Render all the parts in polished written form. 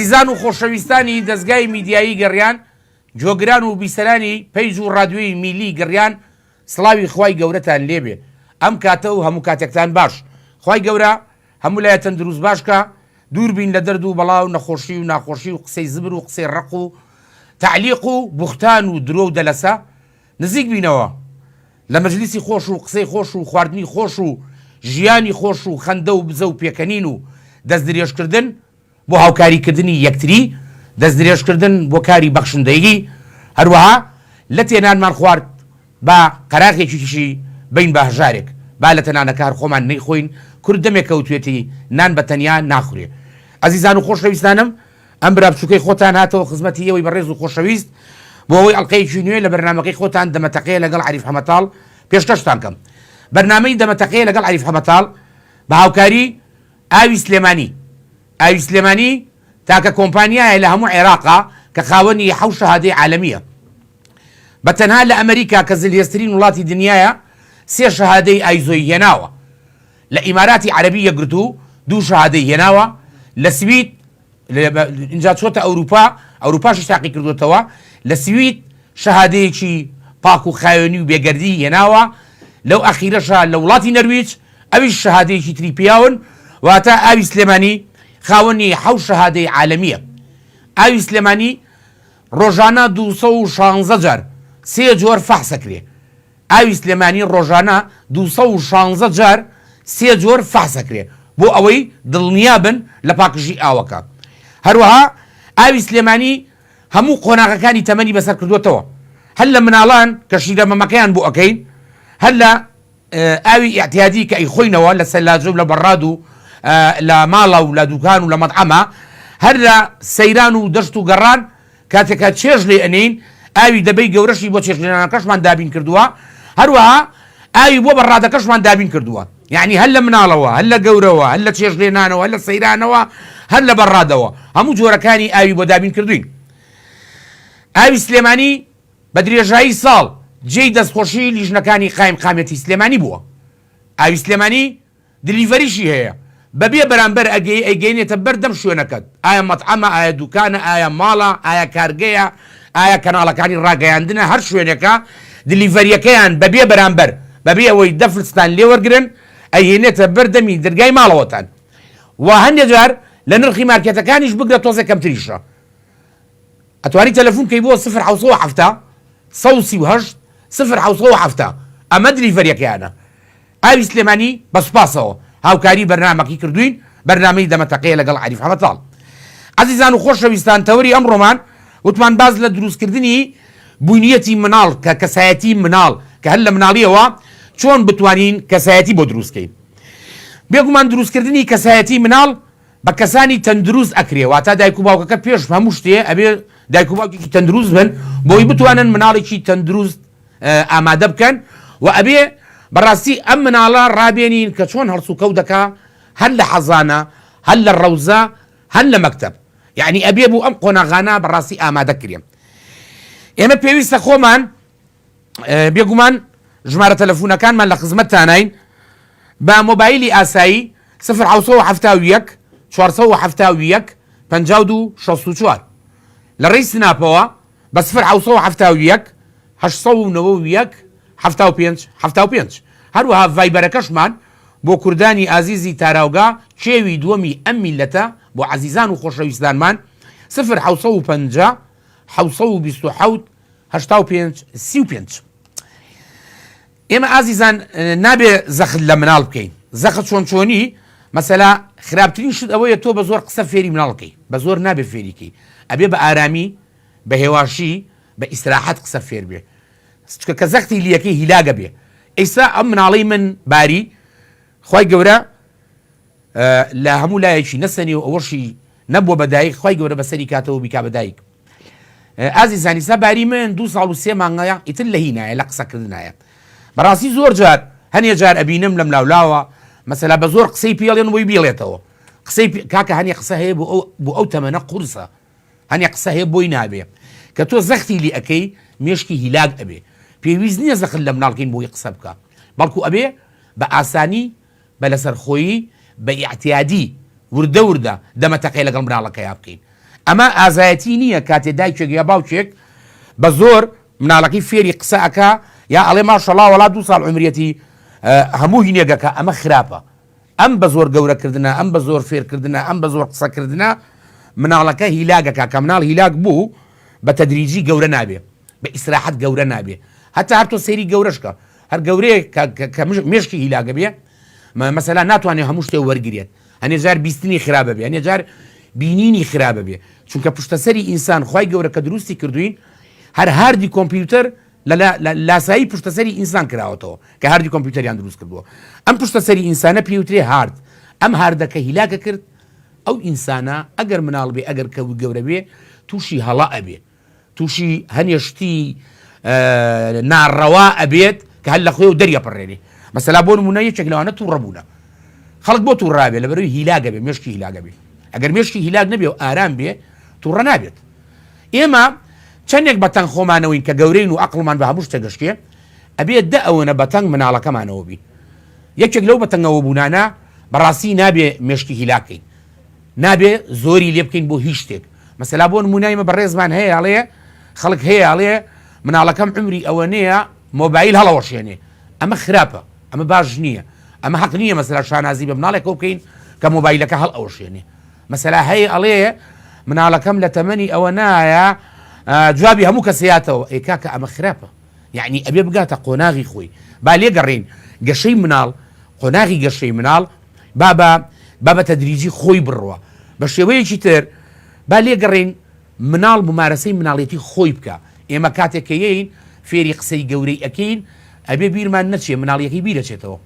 ئازیزان و خۆشەویستانی دەزگای میدیایی گەڕیان، گۆگران و بیسەرانی پەیج و ڕادیۆی میلی گڕیان سڵاوی خوای گەورەتان لێبێ ئەم کاتە و هەموو کاتێکتان باش خوای گەورە هەموو لایە تەندروست باش کا دوور بین لە دەرد و بەڵا و نەخۆشی و ناخۆشی و قسەی زبر و قسەی ڕەق و تەعلیق و بوختان و درۆ و دەلەسە نزیک بینەوە لە مەجلیسی خۆش و قسەی خۆش و خواردنی خۆش و ژیانی خۆش و خەندە و بزە و پێکەنین و دەست درێژکردن بۆ هاوکاری کردنی یەکتری، دەست درێژ کردن بۆ کاری بەخشندەیی، هەروەها لەتێ نانمان خوارد با قەراغێکیشی بەین بە هەژارێک، با لەتە نانەکە هەر خۆمان نەیخۆین، کورد دەمێکە وتوێتی نان بە تەنیا ناخورێ. ئەزیزان و خۆشەویستانم ئەم برا بچوکەی خۆتان هاتەوە خزمەتی ئێوەی بەڕێز و خۆشەویست بۆ ئەوەی ئەڵقەیەکی نوێ لە بەرنامەکەی خۆتان دەمەتەقێ لەگەڵ عەریف حەمەتاڵ پێشکەشتان کەم. بەرنامەی دەمەتەقێ لەگەڵ عەریف حەمەتاڵ بە هاوکاری ئاوی سلێمانی ئاوی سلێمانی تاکە کۆمپانیایە لە هەموو عێراقا کە خاوەنی حەو شەهادەی عالەمییە. بە تەنها لە ئەمریکا کە زلهێزترین وڵاتی دنیایە سێ شەهادەی ئایزۆی هێناوە. لە ئیماراتی عەرەبی یەکگرتوو دوو شەهادەی هێناوە، لە سوید ئینجا چۆتە ئەوروپا، ئەوروپاشی تاقی کردووەتەوە، لە سوید شەهادەیەکی پاک و خاوێنی و بێگەردی هێناوە، لەو ئەخیرەشا لە وڵاتی نەرویج ئەویش شەهادەیەکی تری پیاون، واتە ئاوی سلێمانی خاوەنی حەو شەهادەی عالەمییە. ئاوی سلێمانی ڕۆژانە 216 جار سێ جۆر فەحس ئەکرێ. ئاوی سلێمانی ڕۆژانە 216 جار سێ جۆر فەحس ئەکرێ بۆ ئەوەی دڵنیا بن لە پاکژی ئاوەکە. هەروەها ئاوی سلێمانی هەموو قۆناغەکانی تەمەنی بەسەر کردووەتەوە هەر لە مناڵان کە شیرە مەمەکەیان بۆ ئەکەین هەر لە ئاوی ئیعتیادی کە ئەیخۆینەوە لە سەلاجە و لە بەڕاد و لە ماڵە و لە دوکان و لە مەتعەمە هەر لە سەیران و دەشت و گەڕان کاتێک کە چێژ لێ ئەنێین ئاوی دەبەی گەورەشی بۆ چێژلێنانەکەشمان دابین کردووە هەروەها ئاوی بۆ بەڕادەکەشمان دابین کردووە یعنی هەر لە مناڵەوە هەر لە گەورەوە هەر لە چێژلێنانەوە هەر لە سەیرانەوە هەر لە بەڕادەوە هەموو جۆرەکانی ئاوی بۆ دابین کردوین ئاوی سلێمانی بە درێژایی ساڵ جێی دەستخۆشی لیژنەکانی قایمقامیەتی سلێمانی بووە. ئاوی سلێمانی delivery شی هەیە، بەبێ بەرامبەر ئەگەی ئەیگەینێتە بەر دەم شوێنەکەت، ئایا مەتعەمە، ئایا دوکانە، ئایا ماڵە، ئایا کارگەیە، ئایا کەناڵەکانی ڕاگەیاندنە، هەر شوێنێکە delivery یەکەیان بەبێ بەرامبەر، بەبێ ئەوەی دە فلستان لێ وەرگرن، ئەیهێنێتە بەر دەمی دەرگای ماڵەوەتان و هەندێ جار لە نرخی مارکێتەکانیش بگرە تۆزێ کەمتریشە. ئەتوانی تەلەفون کەی بۆ سفر 770 138 سفر 770 ئەمە delivery یەکەیانە ئاوی سلێمانی بە سوپاسەوە هاوکاری بەرنامەکی کردوین بەرنامەی دەمەتەقەیە لەگەڵ عەریف حەمەتاڵ ئەزیزان و خۆشەویستان تەوەری ئەمڕۆمان وتمان باس لە دروستکردنی بونیەتی مناڵ کە کەسایەتی مناڵ کە هەر لە مناڵیەوە چۆن بتوانین کەسایەتی بۆ دروستکەین بێگومان دروستکردنی کەسایەتی مناڵ بە کەسانی تەندروست ئەکرێ واتا دایک و باوکەکە پێش هەموو شتێ ئەبێ دایک و باوکێکی تەندروست بن بۆی بتوانن مناڵێکی تەندروست ئامادە بکەن و ئەبێ بەڕاستی ئەم مناڵە ڕابێنین کە چۆن هەڵسوکەوت دەکا هەر لە حەزانە هەر لە ڕەوزە هەر لە مەکتەب یعنی ئەبێ بوو ئەم قۆناغانە بەڕاستی ئامادە کرێن ئێمە پێویستە خۆمان بێگومان ژمارە تەلەفونەکانمان لە خزمەتتانین بە مۆبایلی ئاسایی سفر 771 471 52 64 لە ڕێی سناپەوە بە سفر 771 891 75 75 هەروەها ڤایبەرەکەشمان بۆ کوردانی ئازیزی تاراوگا کێوی دووەمی ئەم میلەتە بۆ عەزیزان و خۆشەویستانمان سفر 750 727 85 35 ئێمە ئازیزان نابێ زەخت لە مناڵ بکەین زەخت چۆن چۆنی مەسەلا خراپترین شت ئەوەیە تۆ بە زۆر قسە فێری مناڵکەی بە زۆر نابێ فێریکەی ئەبێ بە ئارامی بە هێواشی بە ئیسراحەت قسە فێر بێ چکە کە زەختی لیەکەی هیلاگە بێ ئیسا ئەم مناڵی من باری خوای گەورە لە هەموو لایەکی نەسەنی و ئەوەشی نەبووە بە دایک خوای گەورە بەسەری کاتەوە بیکا بە دایک ئازیزان ئیستا باری من دوو ساڵ و سێ مانگە ئیتر لە هینایە لە قسەکردنایە بەڕاستی زۆر جار هەنێ جار ئەبینم لەم لاولاوە مەسەلا بە زۆر قسەی پێڵێن بۆی بیڵێتەوە قسەی کاکە هەنێ قسە هەیە بۆ ئەو بۆ ئەو تەمەنە قورسە هەنێ قسە هەیە بۆی نابێ کە تۆ زەختی لێ ئەەکەی مێشکی هیلاک ئەبێ پێویست نییە زەخت لە مناڵکەین بۆی قسە بکە بەڵکو ئەبێ بە ئاسانی بە لەسەرخۆیی، بە ئیعتیادی، وردە وردە دەمەتەقێ لەگەڵ مناڵەکەیا بکەین. ئەمە ئازایەتی نییە کاتێ دایکێک یا باوکێک بە زۆر مناڵەکەی فێری قسە ئەکا یا ئەڵێ ماشەڵا وەڵا دوو ساڵ عومریەتی هەموو هینێگەکە ئەمە خراپە ئەم بە زۆر گەورە کردنە ئەم بە زۆر فێر کردنە ئەم بە زۆر قسە کردنە مناڵەکە هیلاگەکە کە مناڵ هیلاک بوو بە تەدریجی گەورە نابێ بە ئیسراحەت گەورە نابێ هەتا هەر تۆ سەیری گەورەش کە هەر گەورەیەک کە مێشکی هیلاگە بێ مەسەلا ناتوانێت هەموو شتێ وەرگێت هەنێ جار بیستنی خراپە بێ هەنێ جار بینینی خراپە بێ چونکە پشتەسەری ئینسان خوای گەورە کە دروستی کردوین هەر هاردی کۆمپیوتەر لە لاسایی پشتەسەری ئینسان کراوەتەوە کە هاردی کۆمپیوتەریان دروست کردووە ئەم پشتەسەری ئینسانە پێوترێ هارد ئەم هاردەکە هیلاکە کرد ئەو ئینسانە ئەگەر مناڵ بێ ئەگەر کە گەورە بێ تووشی هەڵە ئەبێ تووشی هەنێ شتی ناڕەوا ئەبێت کە هەر لە خۆی و دەریەپەڕێنێ مەسەلا بۆ نمونە یەکێک لەوانە تووڕە بوونە خەڵک بۆ تووڕابێ لە بەروی هیلاگە بێ مێشکی هیلاگە بێ ئەگەر مێشکی هیلاک نەبێ و ئارام بێ تووڕە نابێت ئێمە چەندێک بەتەنگ خۆمانەوەین کە گەورەین و ئەقڵمان بە هەموو شتێک گەشتێ ئەبێ دە ئەوەنە بەتەنگ مناڵەکەمانەوە بین یەکێک لەو بەتەنگەوە بوونانە بەڕاستی نابێ مێشکی هیلاکەین نابێ زۆری لێ بکەین بۆ هیچ شتێک مەسەلا بۆ نمونە ئێمە بەڕێزمان هەیە ئەڵێ خەڵک هەیە ئەڵێ مناڵەکەم عمری ئەوە نییە مۆبایل هەڵەوەشێنێ ئەمە خراپە ئەمە باش نییە ئەمە حەق نییە مەسەلا شانازی بە مناڵێکەوە بکەین کە مۆبایلەکە هەڵ ئەوەشێنێ مەسەلا هەیە ئەڵێ مناڵەکەم لە تەمەنی ئەوە نایە جوابی هەموو کەسیاتەوە ئێ کاکە ئەمە خراپە یعنی ئەبێ بگاتە قۆناغی خۆی با لێگەڕین گەشەی مناڵ قۆناغی گەشەی مناڵ با بە با بە تەدریجی خۆی بڕوا. بە شێوەیەکی تر با لێگەڕێین مناڵ مومارەسەی مناڵێتی خۆی بکا. ئێمە کاتێک کە یەین فێری قسەی گەورەی ئەکەین ئەبێ بیرمان نەچێ مناڵیەکەی بیر ئەچێتەوە.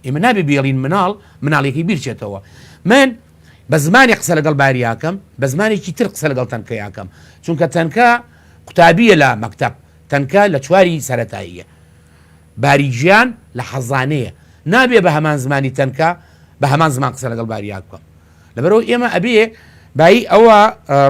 ئێمە نابێ بێڵین مناڵ مناڵیەکەی بیر چێتەوە. من بە زمانێک قسە لەگەڵ باریا ئەکەم، بە زمانێکی تر قسە لەگەڵ تەنکەیا ئەکەم. چونکە تەنکە قوتابییە لە مەکتەب، تەنکە لە چواری سەرەتاییە. باری گیان لە حەزانەیە نابێ بە هەمان زمانی تەنکە بە هەمان زمان قسە لەگەڵ باریاک بکەم لەبەرەوە ئێمە ئەبێ بایی ئەوە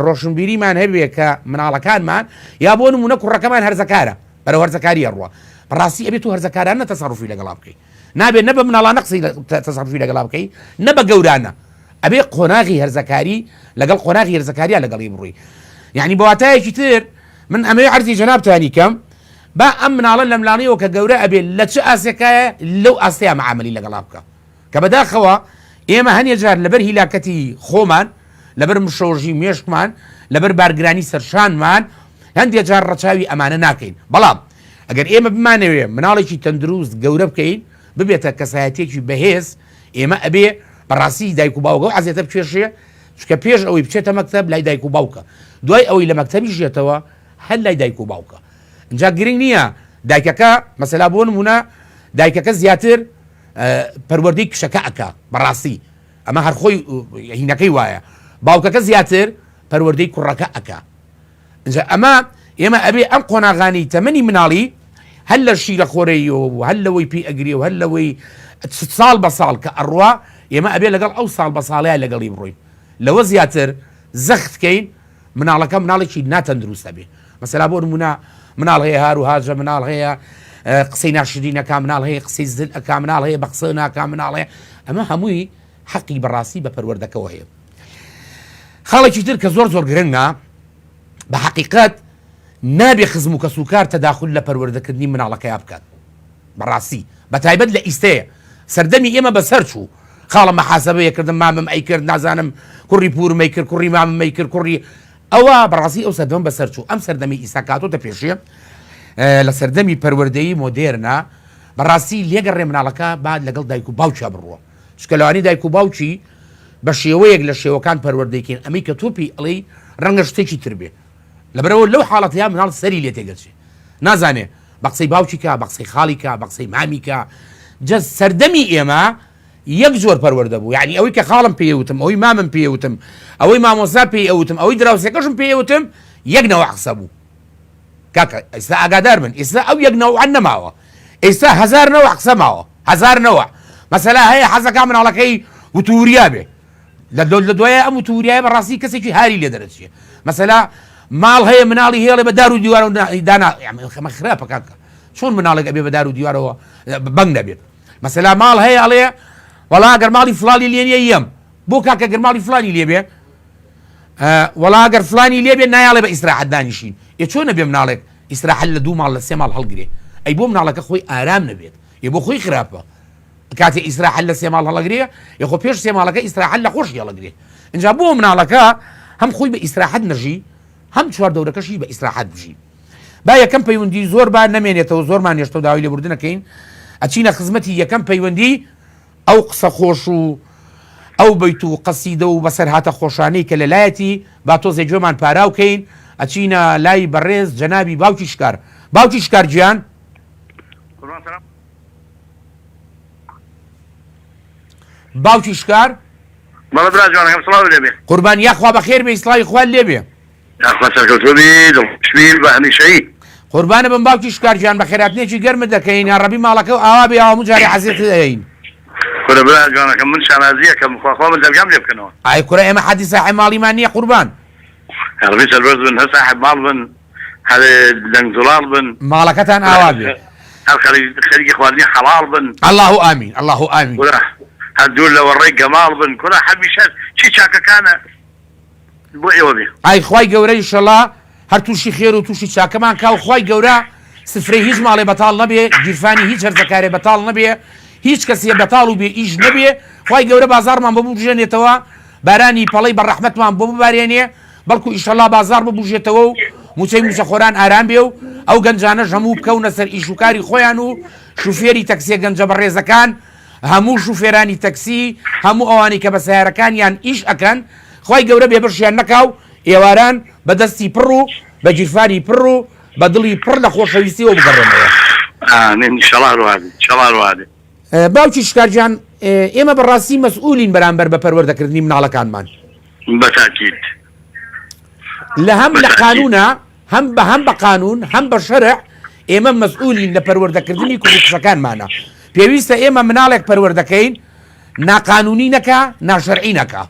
ڕۆشنبیریمان هەبێ کە مناڵەکانمان یا بۆ نمونە کوڕەکەمان هەرزەکارە بەرەو هەرزەکاریە ڕوە بەڕاستی ئەبێت تو هەرزەکارانە تەسەڕفی لەگەڵا بکەی نابێت نە بە مناڵانە قسەی تەسەڕفی لەگەڵا بکەی نە بە گەورانە ئەبێ قۆناغی هەرزەکاری لەگەڵ قۆناغی هەرزەکاریا لەگەڵی بڕۆی یعنی بەواتایەکی تر من ئەمەوێ عەرزی جەنابتانی کەم با ئەم مناڵە لەملاڵیەوە کە گەورە ئەبێ لە چ ئاستێکایە لەو ئاستەیا معامەلی لەگەڵا بکە کە بەداخەوە ئێمە هەنێ جار لەبەر هیلاکەتی خۆمان لەبەر مشۆژی مێشکمان لەبەر بارگرانی سەرشانمان هەندێ جار ڕەچاوی ئەمانە ناکەین بەڵام ئەگەر ئێمە بمانەوێ مناڵێکی تەندروست گەورە بکەین ببێتە کەسایەتێکی بەهێز ئێمە ئەبێ بەڕاستی دایک و باوکە و عەزێتە بکێشێ چونکە پێش ئەوەی بچێتە مەکتەب لای دایک و باوکە دوای ئەوەی لە مەکتەبیش ژێتەوە هەر لای دایک و باوکە ئینجا گرنگ نییە دایکەکە مەسەلا بۆ نمونە دایکەکە زیاتر پەروەردەی کچەکە ئەکا بەڕاستی ئەمە هەر خۆی هینەکەی وایە باوکەکە زیاتر پەروەردەی کوڕەکە ئەکا ئینجا ئەمە ئێمە ئەبێ ئەم قۆناغانی تەمەنی مناڵی هەر لە شیرە خۆرەیەوە و هەر لەوەی پێی ئەگرێ و هەر لەوەی ساڵ بە ساڵ کە ئەڕوا ئێمە ئەبێ لەگەڵ ئەو ساڵ بە ساڵەیە لەگەڵی بڕۆین لەوە زیاتر زەخت کەین مناڵەکە مناڵێکی ناتەندروست ئەبێ مەسەلا بۆ نمونە مناڵ هەیە هار و هاجە مناڵ هەیە قسەی ناشرین ئەکا مناڵ هەیە قسەی زل ئەکا مناڵ هەیە بە قسە ناکا مناڵ هەیە ئەمە هەمووی حەقی بەڕاستی بە پەروەردەکەوە هەیە خاڵێکی تر کە زۆر زۆر گرنگە بە حەقیقەت نابێ خزم و کەسوکار تەداخل لە پەروەردەکردنی مناڵەکەیا بکات بەڕاستی بە تایبەت لە ئیستەیە سەردەمی ئێمە بەسەر چوو خاڵە مەحاسەبەیە کردم مامم ئەی کرد نازانم کوڕی پورم ئەی کرد کوڕی مامم ئەی کرد کوڕی ئەوە بەڕاستی ئەو سەردەم بەسەر چوو ئەم سەردەمی ئیستا کاتۆتە پێشێ لە سەردەمی پەروەردەیی مۆدێرنە بەڕاستی لێگەڕێ مناڵەکە با لەگەڵ دایک و باوکیا بڕوە چونکە لەوانی دایک و باوکی بە شێوەیەک لە شێوەکان پەروەردەی کەین ئەمەی کە تۆ پێی ئەڵێی ڕەنگە شتێکی تر بێ لەبەرئەوە لەو حاڵەتەیا مناڵ سەری لێ تێگەچێ نازانێ بە قسەی باوکی کا بە قسەی خاڵی کا بە قسەی مامی کا جە سەردەمی ئێمە یەک جۆر پەروەردە بوو یعنی ئەوەی کە خاڵم پێی وتم ئەوەی مامم پێی وتم ئەوەی مامۆستا پێی ئەوتم ئەوەی دراوسێکەشم پێی وتم یەک نەوە قسە بوو کاکە ئێستا ئاگادار بن ئێستا ئەو یەک نەوعە نەماوە ئێستا هەزار نەوع قسە ماوە هەزار نەوع مەسەلا هەیە حەزەکا مناڵەکەی وتوریا بێ لە لە دوایە ئەم وتوریایە بەڕاستی کەسێکی هاری لێ دەرەچێ مەسەلا ماڵ هەیە مناڵی هێڵێ بە دار و دیوارەوە دانا خەمە خراپە کاکە چۆن مناڵێک ئەبێ بە دار و دیوارەوە بەنگ نەبێت مەسەلا ماڵ هەیە ئەڵێ وەڵا گەر ماڵی فڵاڵی لێ نیە یەم بۆ کاکە گەر ماڵی فڵانی لێ بێ. وەڵا گەر فلانی لێبێ نایاڵێ بە ئیسراحەت دانیشین ئێ چۆن ئەبێ مناڵێک ئیسراحەت لە دوو ماڵ لە سێ ماڵ هەڵگرێ ئەی بۆ مناڵەکە خۆی ئارام نەبێت ئێ بۆ خۆی خراپە کاتێ ئیسراحەت لە سێ ماڵ هەڵەگرێ ئێ خۆ پێش سێ ماڵەکە ئیسراحەت لە خۆشی هەڵەگرێ ئینجا بۆ مناڵەکە هەم خۆی بە ئیسراحەت نەژی هەم چوار دەورەکەشی بە ئیسراحەت بژی با یەکەم پەیوەندی زۆر با نەمێنێتەوە زۆرمان هێشتەوە داوای لێبوردنەکەین ئەچینە خزمەتی یەکەم پەیوەندی ئەو قسە خۆش و ئەو بەیت و قەسیدە و بەسەرهاتە خۆشانەی کە لە لایەتی، با تۆزێ گوێمان پاراو کەین، ئەچینە لای بەڕێز جەنابی باوکی شکار. باوکی شکار گیان. قوربان سلام. باوکی شکار. بەڵێ برا جوانەکەم سڵاوت لێ بێ. قوربان یاخوا بەخێر بێی سڵاوی خوات لێ بێ. یاخوا سەرکەوتوو بی دڵخۆش بی بە هەمیشەیی. قوربانت بم باوکی شکار گیان بەخێرهاتنێکی گەرمت دەکەین یاڕەبی ماڵەکەو ئاوا بێ هەموو جارێ عەزێتت ئەیەین. کورە برا جوانەکەم من شانازیەکەم خوا خوا من دەرگام لێ بکەنەوە. ئای کورە ئێمە حەدی ساحێب ماڵیمان نیە قوربان. یاڕەبی سەربەرز بن هەر ساحێب ماڵ بن هەر دەنگ زوڵاڵ بن. ماڵەکەتان ئاوا بێ. هەر خەریکی خواردنی حەڵاڵ بن. اللە ئامین اللە ئامین. کورە هەر دوور لە وەڕەی گەماڵ بن کورە هەمیشە چی چاکەکانە. بۆ ئێوە بێ. ئای خوای گەورە ئیشەڵا هەر توشی خێر و توشی چاکەمان کا و خوای گەورە سفرەی هیچ ماڵێ بەتاڵ نەبێ گیرفانی هیچ هەرزەکارێ بەتاڵ نەبێ هیچ کەسێ بەتاڵ و بێ ئیش نەبێ خوای گەورە بازاڕمان بۆ ببوژێنێتەوە بارانی پەڵەی بە ڕەحمەتمان بۆ ببارێنێ بەڵکو ئیشەڵا بازاڕ ببوژێتەوە و موچەی موچەخۆران ئارام بێ و ئەو گەنجانەش هەموو بکەونە سەر ئیش و کاری خۆیان و شوفێری تەکسیە گەنجە بەڕێزەکان هەموو شوفێرانی تەکسی هەموو ئەوانەی کە بە سەیارەکانیان ئیش ئەکەن خوای گەورە بێبەشیان نەکا و ئێواران بە دەستی پڕ و بە گیرفانی پڕ و بە دڵی پڕ لە خۆشەویستیەوە بگەڕێنەوە. ئامین ئیشەڵا هەر وابێ ئیشەڵا هەر وابێ. باوکی شکار گیان ئێمە بەڕاستی مەسئولین بەرامبەر بە پەروەردەکردنی مناڵەکانمان. بە تاکید. لە هەم لە قانونا هەم بە هەم بە قانون هەم بە شەرع ئێمە مەسئولین لە پەروەردەکردنی کوڕ و کچەکانمانە پێویستە ئێمە مناڵێک پەروەردەکەین ناقانونی نەکا ناشەرعی نەکا.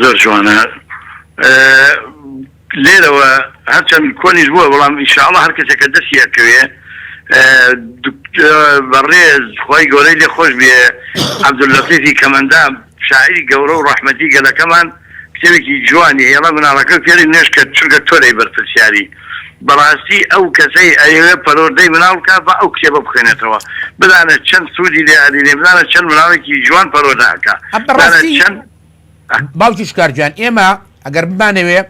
زۆر جوانە لێرەوە هەرچەند کۆنیش بووە بەڵام ئینشاءاللە هەر کەسێک کە دەستی ئەکەوێ بەڕێز خوای گەورەی لێ خۆش بێ عەبدوللەتیفی کەمەندام شاعیری گەورە و ڕەحمەتی گەلەکەمان کتێبێکی جوانی هەیە ئەڵێ مناڵەکەت فێری نوێژ کە چونکە تۆ لێی بەرپرسیاری بەڕاستی ئەو کەسەی ئەیەوێ پەروەردەی مناڵ بکا با ئەو کتێبە بخوێنێتەوە بزانە چەند سوودی لێ ئەبینێ بزانە چەند مناڵێکی جوان پەروەردە ئەکا بزانە بەڕاستی چەند باوکی شکار گیان ئێمە ئەگەر بمانەوێ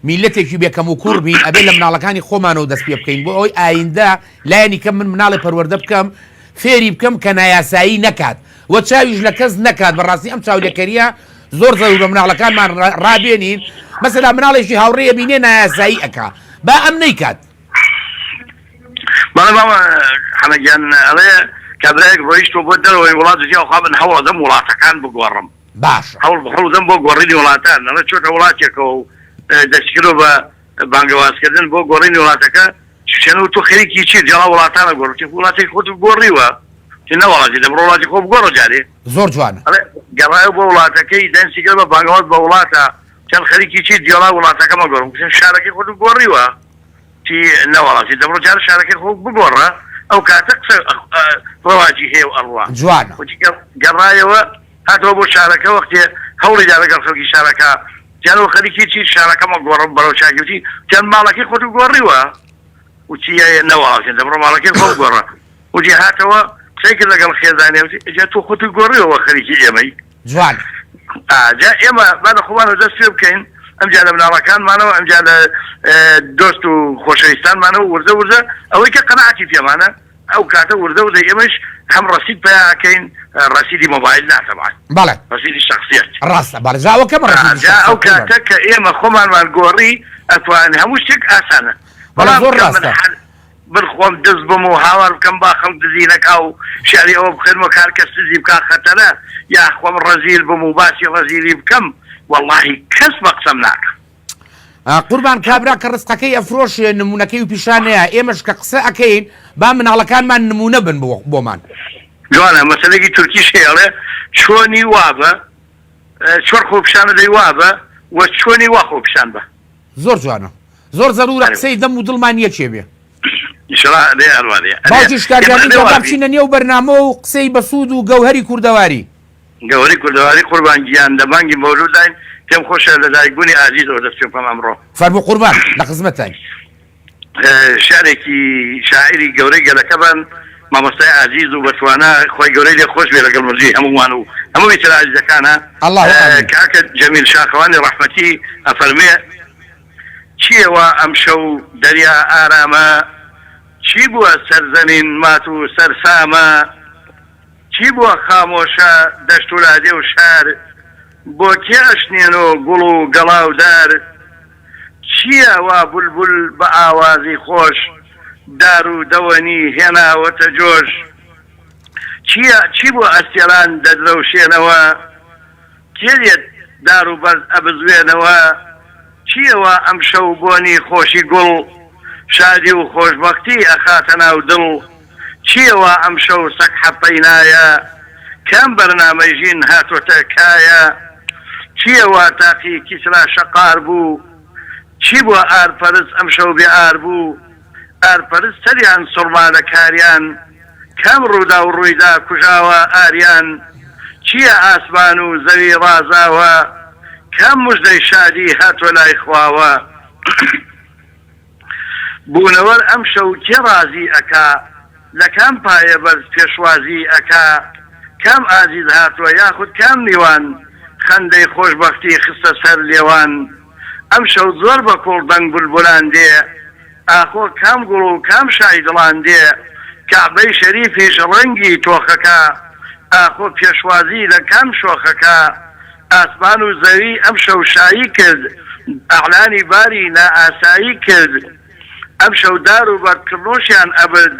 میللەتێکی بێ کەم و کوڕ بین ئەبێ لە مناڵەکانی خۆمانەوە دەست پێ بکەین بۆ ئەوەی ئایندە لایەنی کەم من مناڵێ پەروەردە بکەم فێری بکەم کە نایاسایی نەکات و چاویش لە کەس نەکات بەڕاستی ئەم چاولێکەریە زۆر زەرورە مناڵەکانمان ڕابێنین مەسەلا مناڵێکی هاوڕێ ئەبینێ نایاسایی ئەکا با ئەم نەیکات. بەڵێ مامە حەمە گیان ئەڵێ کابرایەک ڕۆیشتوە بۆ دەرەوەی وڵات وتی ئەوخوا من هەوڵ ئەدەم وڵاتەکان بگۆڕم باشە. هەوڵ هەوڵدەم بۆ گۆڕینی وڵاتان ئەڵێ چۆتە وڵاتێکەوە و دەستیکردوە بە بانگەوازکردن بۆ گۆڕینی وڵاتەکە چێنە و تۆ خەریکی چیت جا وڵاتان ئەگۆڕی وتی وڵاتێکی خۆت گۆڕیوە وتی نەوەڵا جی دەبڕۆ وڵاتی خۆ بگۆڕە جارێ زۆر جوانە. ئەڵێ گەڕایەوە بۆ وڵاتەکەی دەستی کرد بە بانگەواز بە وڵاتە چەند خەریکی چیت جا وڵاتەکەم ئەگۆڕم وتی شارەکەی خۆت گۆڕیوە وتی نەوەڵا جی دەبڕۆ جارێ شارەکەی خۆ بگۆڕە ئەو کاتە قسە ڕەواجی هەیە و ئەڕوا جوانە. وتی گەڕایەوە هاتەوە بۆ شارەکە وەختێ هەوڵی دا لەگەڵ خەڵکی شارەکە جارەوە خەریکی چی شارەکەمە گۆڕم بەرەو چاکی وتی جان ماڵەکەی خۆت گۆڕیوە وتی نەوەڵا دەبڕۆ ماڵەکەی خۆم گۆڕە وتی هاتەوە قسەی کرد لەگەڵ خێزانێ وتی جا تۆ خۆت گۆڕیەوە خەریکی ئێمەی جوان جا ئێمە با لە خۆمانەوە دەست پێ بکەین ئەمجا لە مناڵەکانمانەوە ئەمجا لە دۆست و خۆشەویستانمانەوە وردە وردە ئەوەی کە قەناعەتی پێمانە ئەو کاتە وردە وردە ئێمەش هەم ڕەسید پەیا ئەکەین ڕەسیدی مۆبایل نا تەبعەن بەڵێ ڕەسیدی شەخسیەت ڕاستە بەڵێ جا ئەوە کەمە ڕەسیدی جا ئەو شەخسیەت قوربان. کاتە کە ئێمە خۆمانمان گۆڕی ئەتوانین هەموو شتێک ئاسانە بەڵێ بەڵام زۆر کە من ڕاستە. حەل من خۆم دز بم و هاوار بکەم با خەڵک دزی نەکا و شیعری ئەوە بخوێنمەوە کە هەر کەس دزی بکا خەتەرە یا خۆم ڕەزیل بم و باسی ڕەزیلی بکەم وەڵاهی کەس بە قسەم ناکا. قوربان کابرا کە ڕزقەکەی ئەفرۆشێ نمونەکەی و پیشان نەیا ئێمەش کە قسە ئەکەین با مناڵەکانمان نمونە بن بۆمان. جوانە مەسەلێکی تورکیش هەیە ئەڵێ چۆنی وابە چۆن خۆ پیشان ئەدەی وابە وە چۆنی وا خۆ پیشان بە. زۆر جوانە زۆر زەرورە قسەی دەم و دڵمان یەکێ بێ. ئیشەڵا ئەبێ هەر وا بێ. باوکی شکار گیان ئینجا با بچینە نێو بەرنامە و قسەی بەسوود و گەوهەری کوردەواری. گەوهەری کوردەواری قوربان گیان لە بانگی مەولوداین. پێم خۆشە لە دایکبوونی ئازیزەوە دەست پێ بکەم ئەمڕۆ. فەرموو قوربان لە خزمەتتاین. شعرێکی شاعیری گەورەی گەلەکەمان مامۆستای ئازیز و بەتوانا خوای گەورەی لێ خۆش بێ لەگەڵ مردووی هەموومان و هەموو بیسەرە ئازیزەکانە اللە آمین. کاکە جەمیل شاخەوانی ڕەحمەتی ئەفەرموێ چییە وا ئەمشەو دەریا ئارامە چی بووە سەرزەمین مات و سەرسامە چی بووە خامۆشە دەشت و لادێ و شار بۆ کێ ئەشنێنۆ گوڵ و گەڵا و دار چییە وا بولبول بە ئاوازی خۆش دار و دەوەنی هێناوەتە جۆش؟ چییە چی بۆ ئەستێران دەدرەوشێنەوە؟ کێ دێت دار و بەرد ئەبزوێنەوە؟ چییە وا ئەمشەو بۆنی خۆشی گوڵ شادی و خۆشبەختی ئەخاتە ناو دڵ؟ چییە وا ئەمشەو سەگ حەپەی نایە؟ کام بەرنامەی ژین هاتۆتە کایە؟ چییە وا تاقی کیسرا شەقار بوو؟ چی بووە ئارپەرست ئەمشەو بێ ئار بوو؟ ئارپەرست سەریان سوڕما لە کاریان کام ڕووداو ڕوویدا کوژاوە ئاریان؟ چییە ئاسمان و زەوی ڕازاوە؟ کام مژدەی شادی هاتووە لای خواوە؟ بوونەوەر ئەمشەو کێ ڕازی ئەکا لە کام پایە بەرز پێشوازی ئەکا کام ئازیز هاتووە یاخود کام میوان خەندەی خۆشبەختی خستە سەر لێوان ئەمشەو زۆر بە کوڵ دەنگ بولبولان دێ ئاخۆ کام گوڵ و کام شای دڵان دێ کەعبەی شەریفیش ڕەنگی تۆخەکا ئاخۆ پێشوازی لە کام شۆخەکا ئاسمان و زەوی ئەمشەو شایی کرد ئەعلانی باری نائاسایی کرد ئەمشەو دار و بەرد کڕنۆشیان ئەبرد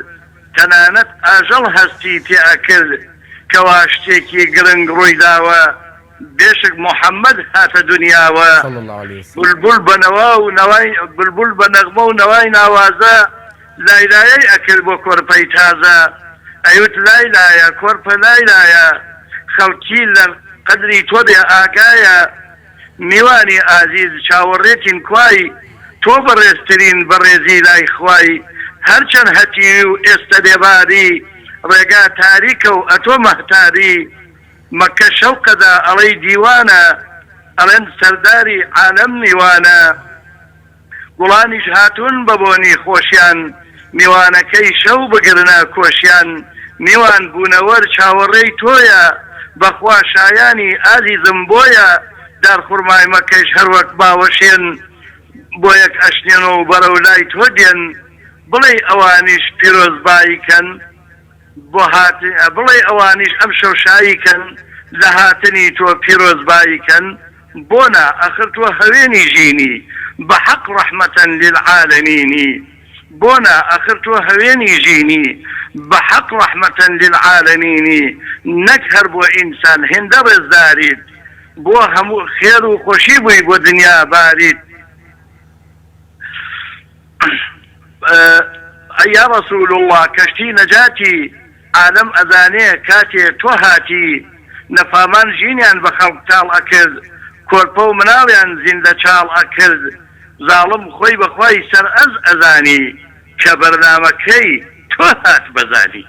تەنانەت ئاژەڵ هەستی پێ ئەکرد کەوا شتێکی گرنگ ڕووی داوە بێشک موحەممەد هاتە دونیاوە صلی اللە علیە وسلم. بولبول بە نەوا و نەوای بولبول بە نەغمە و نەوای ناوازە لایلایەی ئەکرد بۆ کۆرپەی تازە ئەیوت لایلایە کۆرپە لایلایە خەڵکی لە قەدری تۆ بێ ئاگایە میوانی ئازیز چاوەڕێتین کوای تۆ بەڕێزترین بەڕێزی لای خوای هەرچەند هەتیوی و ئێستە بێباری ڕێگا تاریکە و ئەتۆ مەهتابی مەککە شەوقەدا ئەڵێی دیوانە ئەڵێن سەرداری عالەم میوانە. گوڵانیش هاتوون بە بۆنی خۆشیان میوانەکەی شەو بگرنە کۆشیان میوان بوونەوەر چاوەڕێی تۆیە بەخوا شایانی ئازیزم بۆیە دارخورمای مەککەیش هەروەک باوەشێن بۆیەک ئەشنێن و بەرەو لای تۆ دێن بڵێی ئەوانیش پیرۆزبایی کەن بۆ هاتن بڵێی ئەوانیش ئەمشەو شایی کەن لە هاتنی تۆ پیرۆزبایی کەن بۆ نا ئەخر تۆ هەوێنی ژینی بە حەق ڕەحمەتەن للعالەمینی بۆ نا ئەخر تۆ هەوێنی ژینی بە حەق ڕەحمەتەن للعالەمینی نەک هەر بۆ ئینسان هێندە ڕێزداریت بۆ هەموو خێر و خۆشی بووی بۆ دنیا باریت. ئەی یا رسول اللە کەشتی نەجاتی عالەم ئەزانێ کاتێ تۆ هاتی نەفامان ژینیان بە خەڵک تاڵ ئەکرد کۆرپەو مناڵیان زیندە چاڵ ئەکرد زاڵم خۆی بە خوای سەرئەز ئەزانی کە بەرنامەکەی تۆ هات بەزانی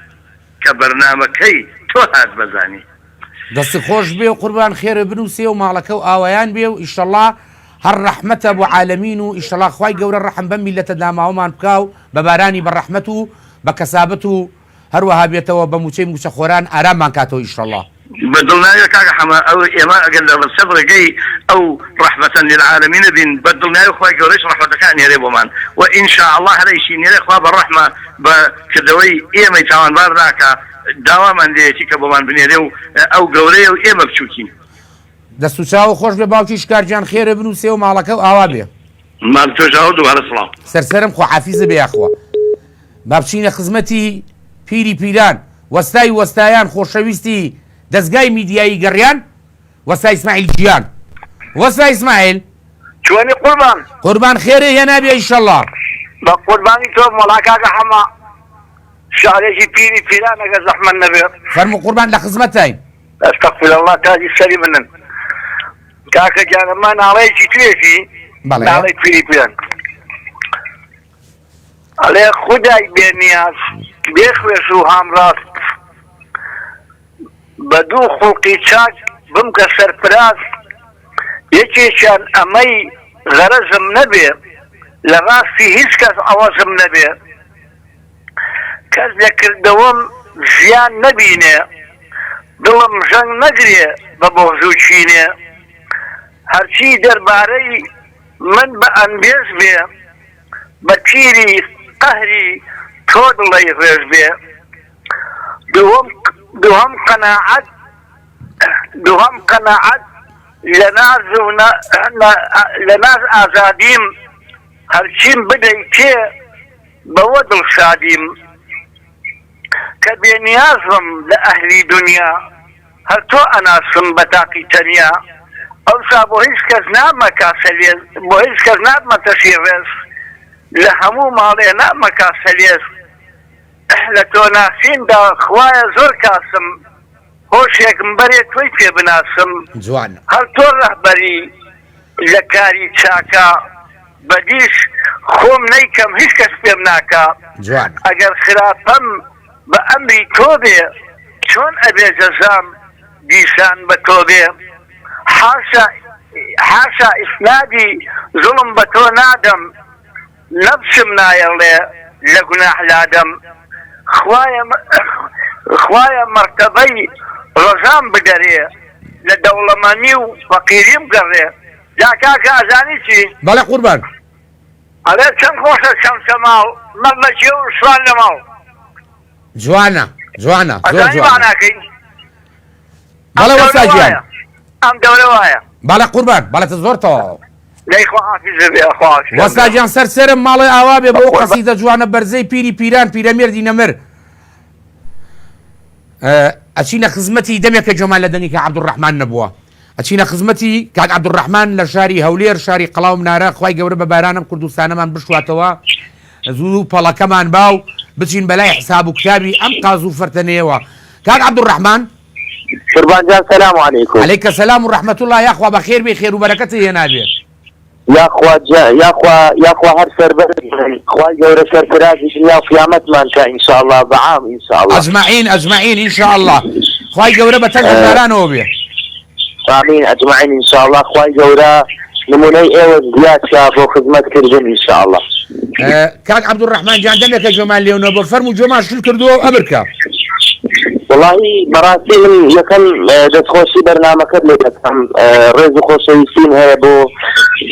کە بەرنامەکەی تۆ هات بەزانی. دەستت خۆش بێ قوربان خێرت بنوسێ و ماڵەکەو ئاوایان بێ و ئیشەڵا هەر ڕەحمەتە بۆ عالەمین و ئیشەڵا خوای گەورە ڕەحم بەم میللەتە داماوەمان بکا و بە بارانی بە ڕەحمەت و بە کەسابەت و هەروەها بێتەوە بە موچەی موچە خۆران ئاراممان کاتەوە ئیشەڵا. بە دڵنیایەوە کاکە حەمە ئەو ئێمە ئەگەر لە سەر ڕێگەی ئەو ڕەحمەتەن للعالمینە بین بە دڵنیایەوە خوای گەورەش ڕەحمەتەکە ئەنێرێ بۆمان وە ان شاء اللە هەر ئەیشی نێرێ خوا بە ڕەحمە بە کردەوەی ئێمەی تاوانبار ناکا داوامان لێیەتی کە بۆمان بنێرێ و ئەو گەورەیە و ئێمە بچوکین. دەست و چاوو خۆش بێ باوکی شکار گیان خێرێ بنوسێ و ماڵەکەو ئاوا بێ. ماڵ تۆش ئاوا دوبارە سڵاو. سەر سەرم خواحافیزە بێ یاخوا با بچینە خزمەتی پیری پیران وەستای وەستایان خۆشەویستی دەزگای میدیایی گەڕیان وەستا ئیسماعیل گیان وەستا ئیسماعیل. چۆنی قوربان؟ قوربان خێرێ هێنابێ ئیشەڵا. بە قوربانی تۆم وەڵا کاکە حەمە. شعرێکی پیری پیران ئەگەر زەحمەت نەبێ. فەرموو قوربان لە خزمەتتاین. استغفر اللە تاجی سەری منن کاکە گیان ئەمە ناڵەیەکی توێتی بەڵێ. ناڵەی پیری پیران ئەڵێ خودای بێ نیاز بێ خوێش و هامڕاست بە دوو خوڵقی چاک بمکە سەرفراز. یەکێکیان ئەمەی غەرەزم نەبێ لە ڕاستی هیچ کەس عەوەزم نەبێ کەس لە کردەوەم زیان نەبینێ دڵم ژەنگ نەگرێ بە بوغز و کینێ هەرچی دەربارەی من بە ئەندێش بێ بە تیری قەهری تۆ دڵەی ڕێژ بێ دووەم دووهەم قەناعەت دووهەم قەناعەت لە ناز و لە ناز ئازادیم هەرچیم بدەیتێ بەوە دڵشادیم کە بێ نیاز بم لە ئەهلی دونیا هەر تۆ ئەناسم بە تاقی تەنیا ئەوسا بۆ هیچ کەس نابمە کاسەلێز بۆ هیچ کەس نابمە تەشی ڕێز لە هەموو ماڵێ نابمە کاسەلێز لە تۆ ناسیندا خوایە زۆر کاسم هۆشێکم بەرێ تۆی پێ بناسم جوان. هەر تۆ ڕەهبەری لە کاری چاکە بەدیش خۆم نەیکەم هیچ کەس پێم ناکا جوان. ئەگەر خراپەم بە ئەمری تۆ بێ چۆن ئەبێ جەزام دیسان بە تۆ بێ حاشا حاشا ئیسنادی زوڵم بە تۆ نادەم نەفسم نایەڵێ لە گوناح لادەم خوایە خوایە مەرتەبەی ڕەزام بدەرێ لە دەوڵەمەنی و فەقیریم گەڕێ جا کاکە ئەزانی چی؟ بەڵێ قوربان. ئەڵێ چەند خۆشە چەمچەماڵ مەڕ لە کێو و شوان لە ماڵ. جوانە جوانە زۆر ئەزانی جوانە. مەعناکەی؟ ئەم بەڵێ دەورە وەستا گیان. وایە ئەم دەورە وایە. بەڵێ قوربان بەڵێ زۆر تەواوە. دەی خوا حافیزت بێ خوا حافیزت وەستا بێ. گیان سەر سەرم ماڵێ ئاوا بێ بەو قوربان. قەسیدە جوانە بەرزەی پیری پیران پیرەمێردی نەمر. ئەچینە خزمەتی دەمێکە گوێمان لە دەنگی کاک عەبدولڕەحمان نەبووە ئەچینە خزمەتی کاک عەبدولڕەحمان لە شاری هەولێر شاری قەڵاو منارە خوای گەورە بە بارانم کوردستانەمان بشواتەوە زوو پەڵەکەمان باو بچین بەلای حساب و کتابی ئەم قاز و فەرتەنەیەوە کاک عەبدولڕەحمان قوربان جان سلام علیکم. علیک سلام و رحمت اللە یاخوا بەخێر بێی خێر و بەرەکەتت هێنابێ. یاخوا جا یاخوا یاخوا هەر سەربەرز بن خوای گەورە سەرفرازی دنیا و قیامەتمان کا ان شاء اللە بە عام ان شاء اللە. اجمعین اجمعین ان شاء اللە خوای گەورە بە تەک هەژارانەوە بێ. آمین اجمعین ان شاء اللە خوای گەورە نمونەی ئێوەش زیاد کا بۆ خزمەت کردن ان شاء اللە. کاک عەبدولڕەحمان گیان دەمێکە گوێمان لێو نەبووە فەرموو گوێمان شل کردووە و ئەمرکە. وەڵاهی بەڕاستی من یەکەم دەستخۆشی بەرنامەکەت لێ دەکەم ڕێز و خۆشەویستیم هەیە بۆ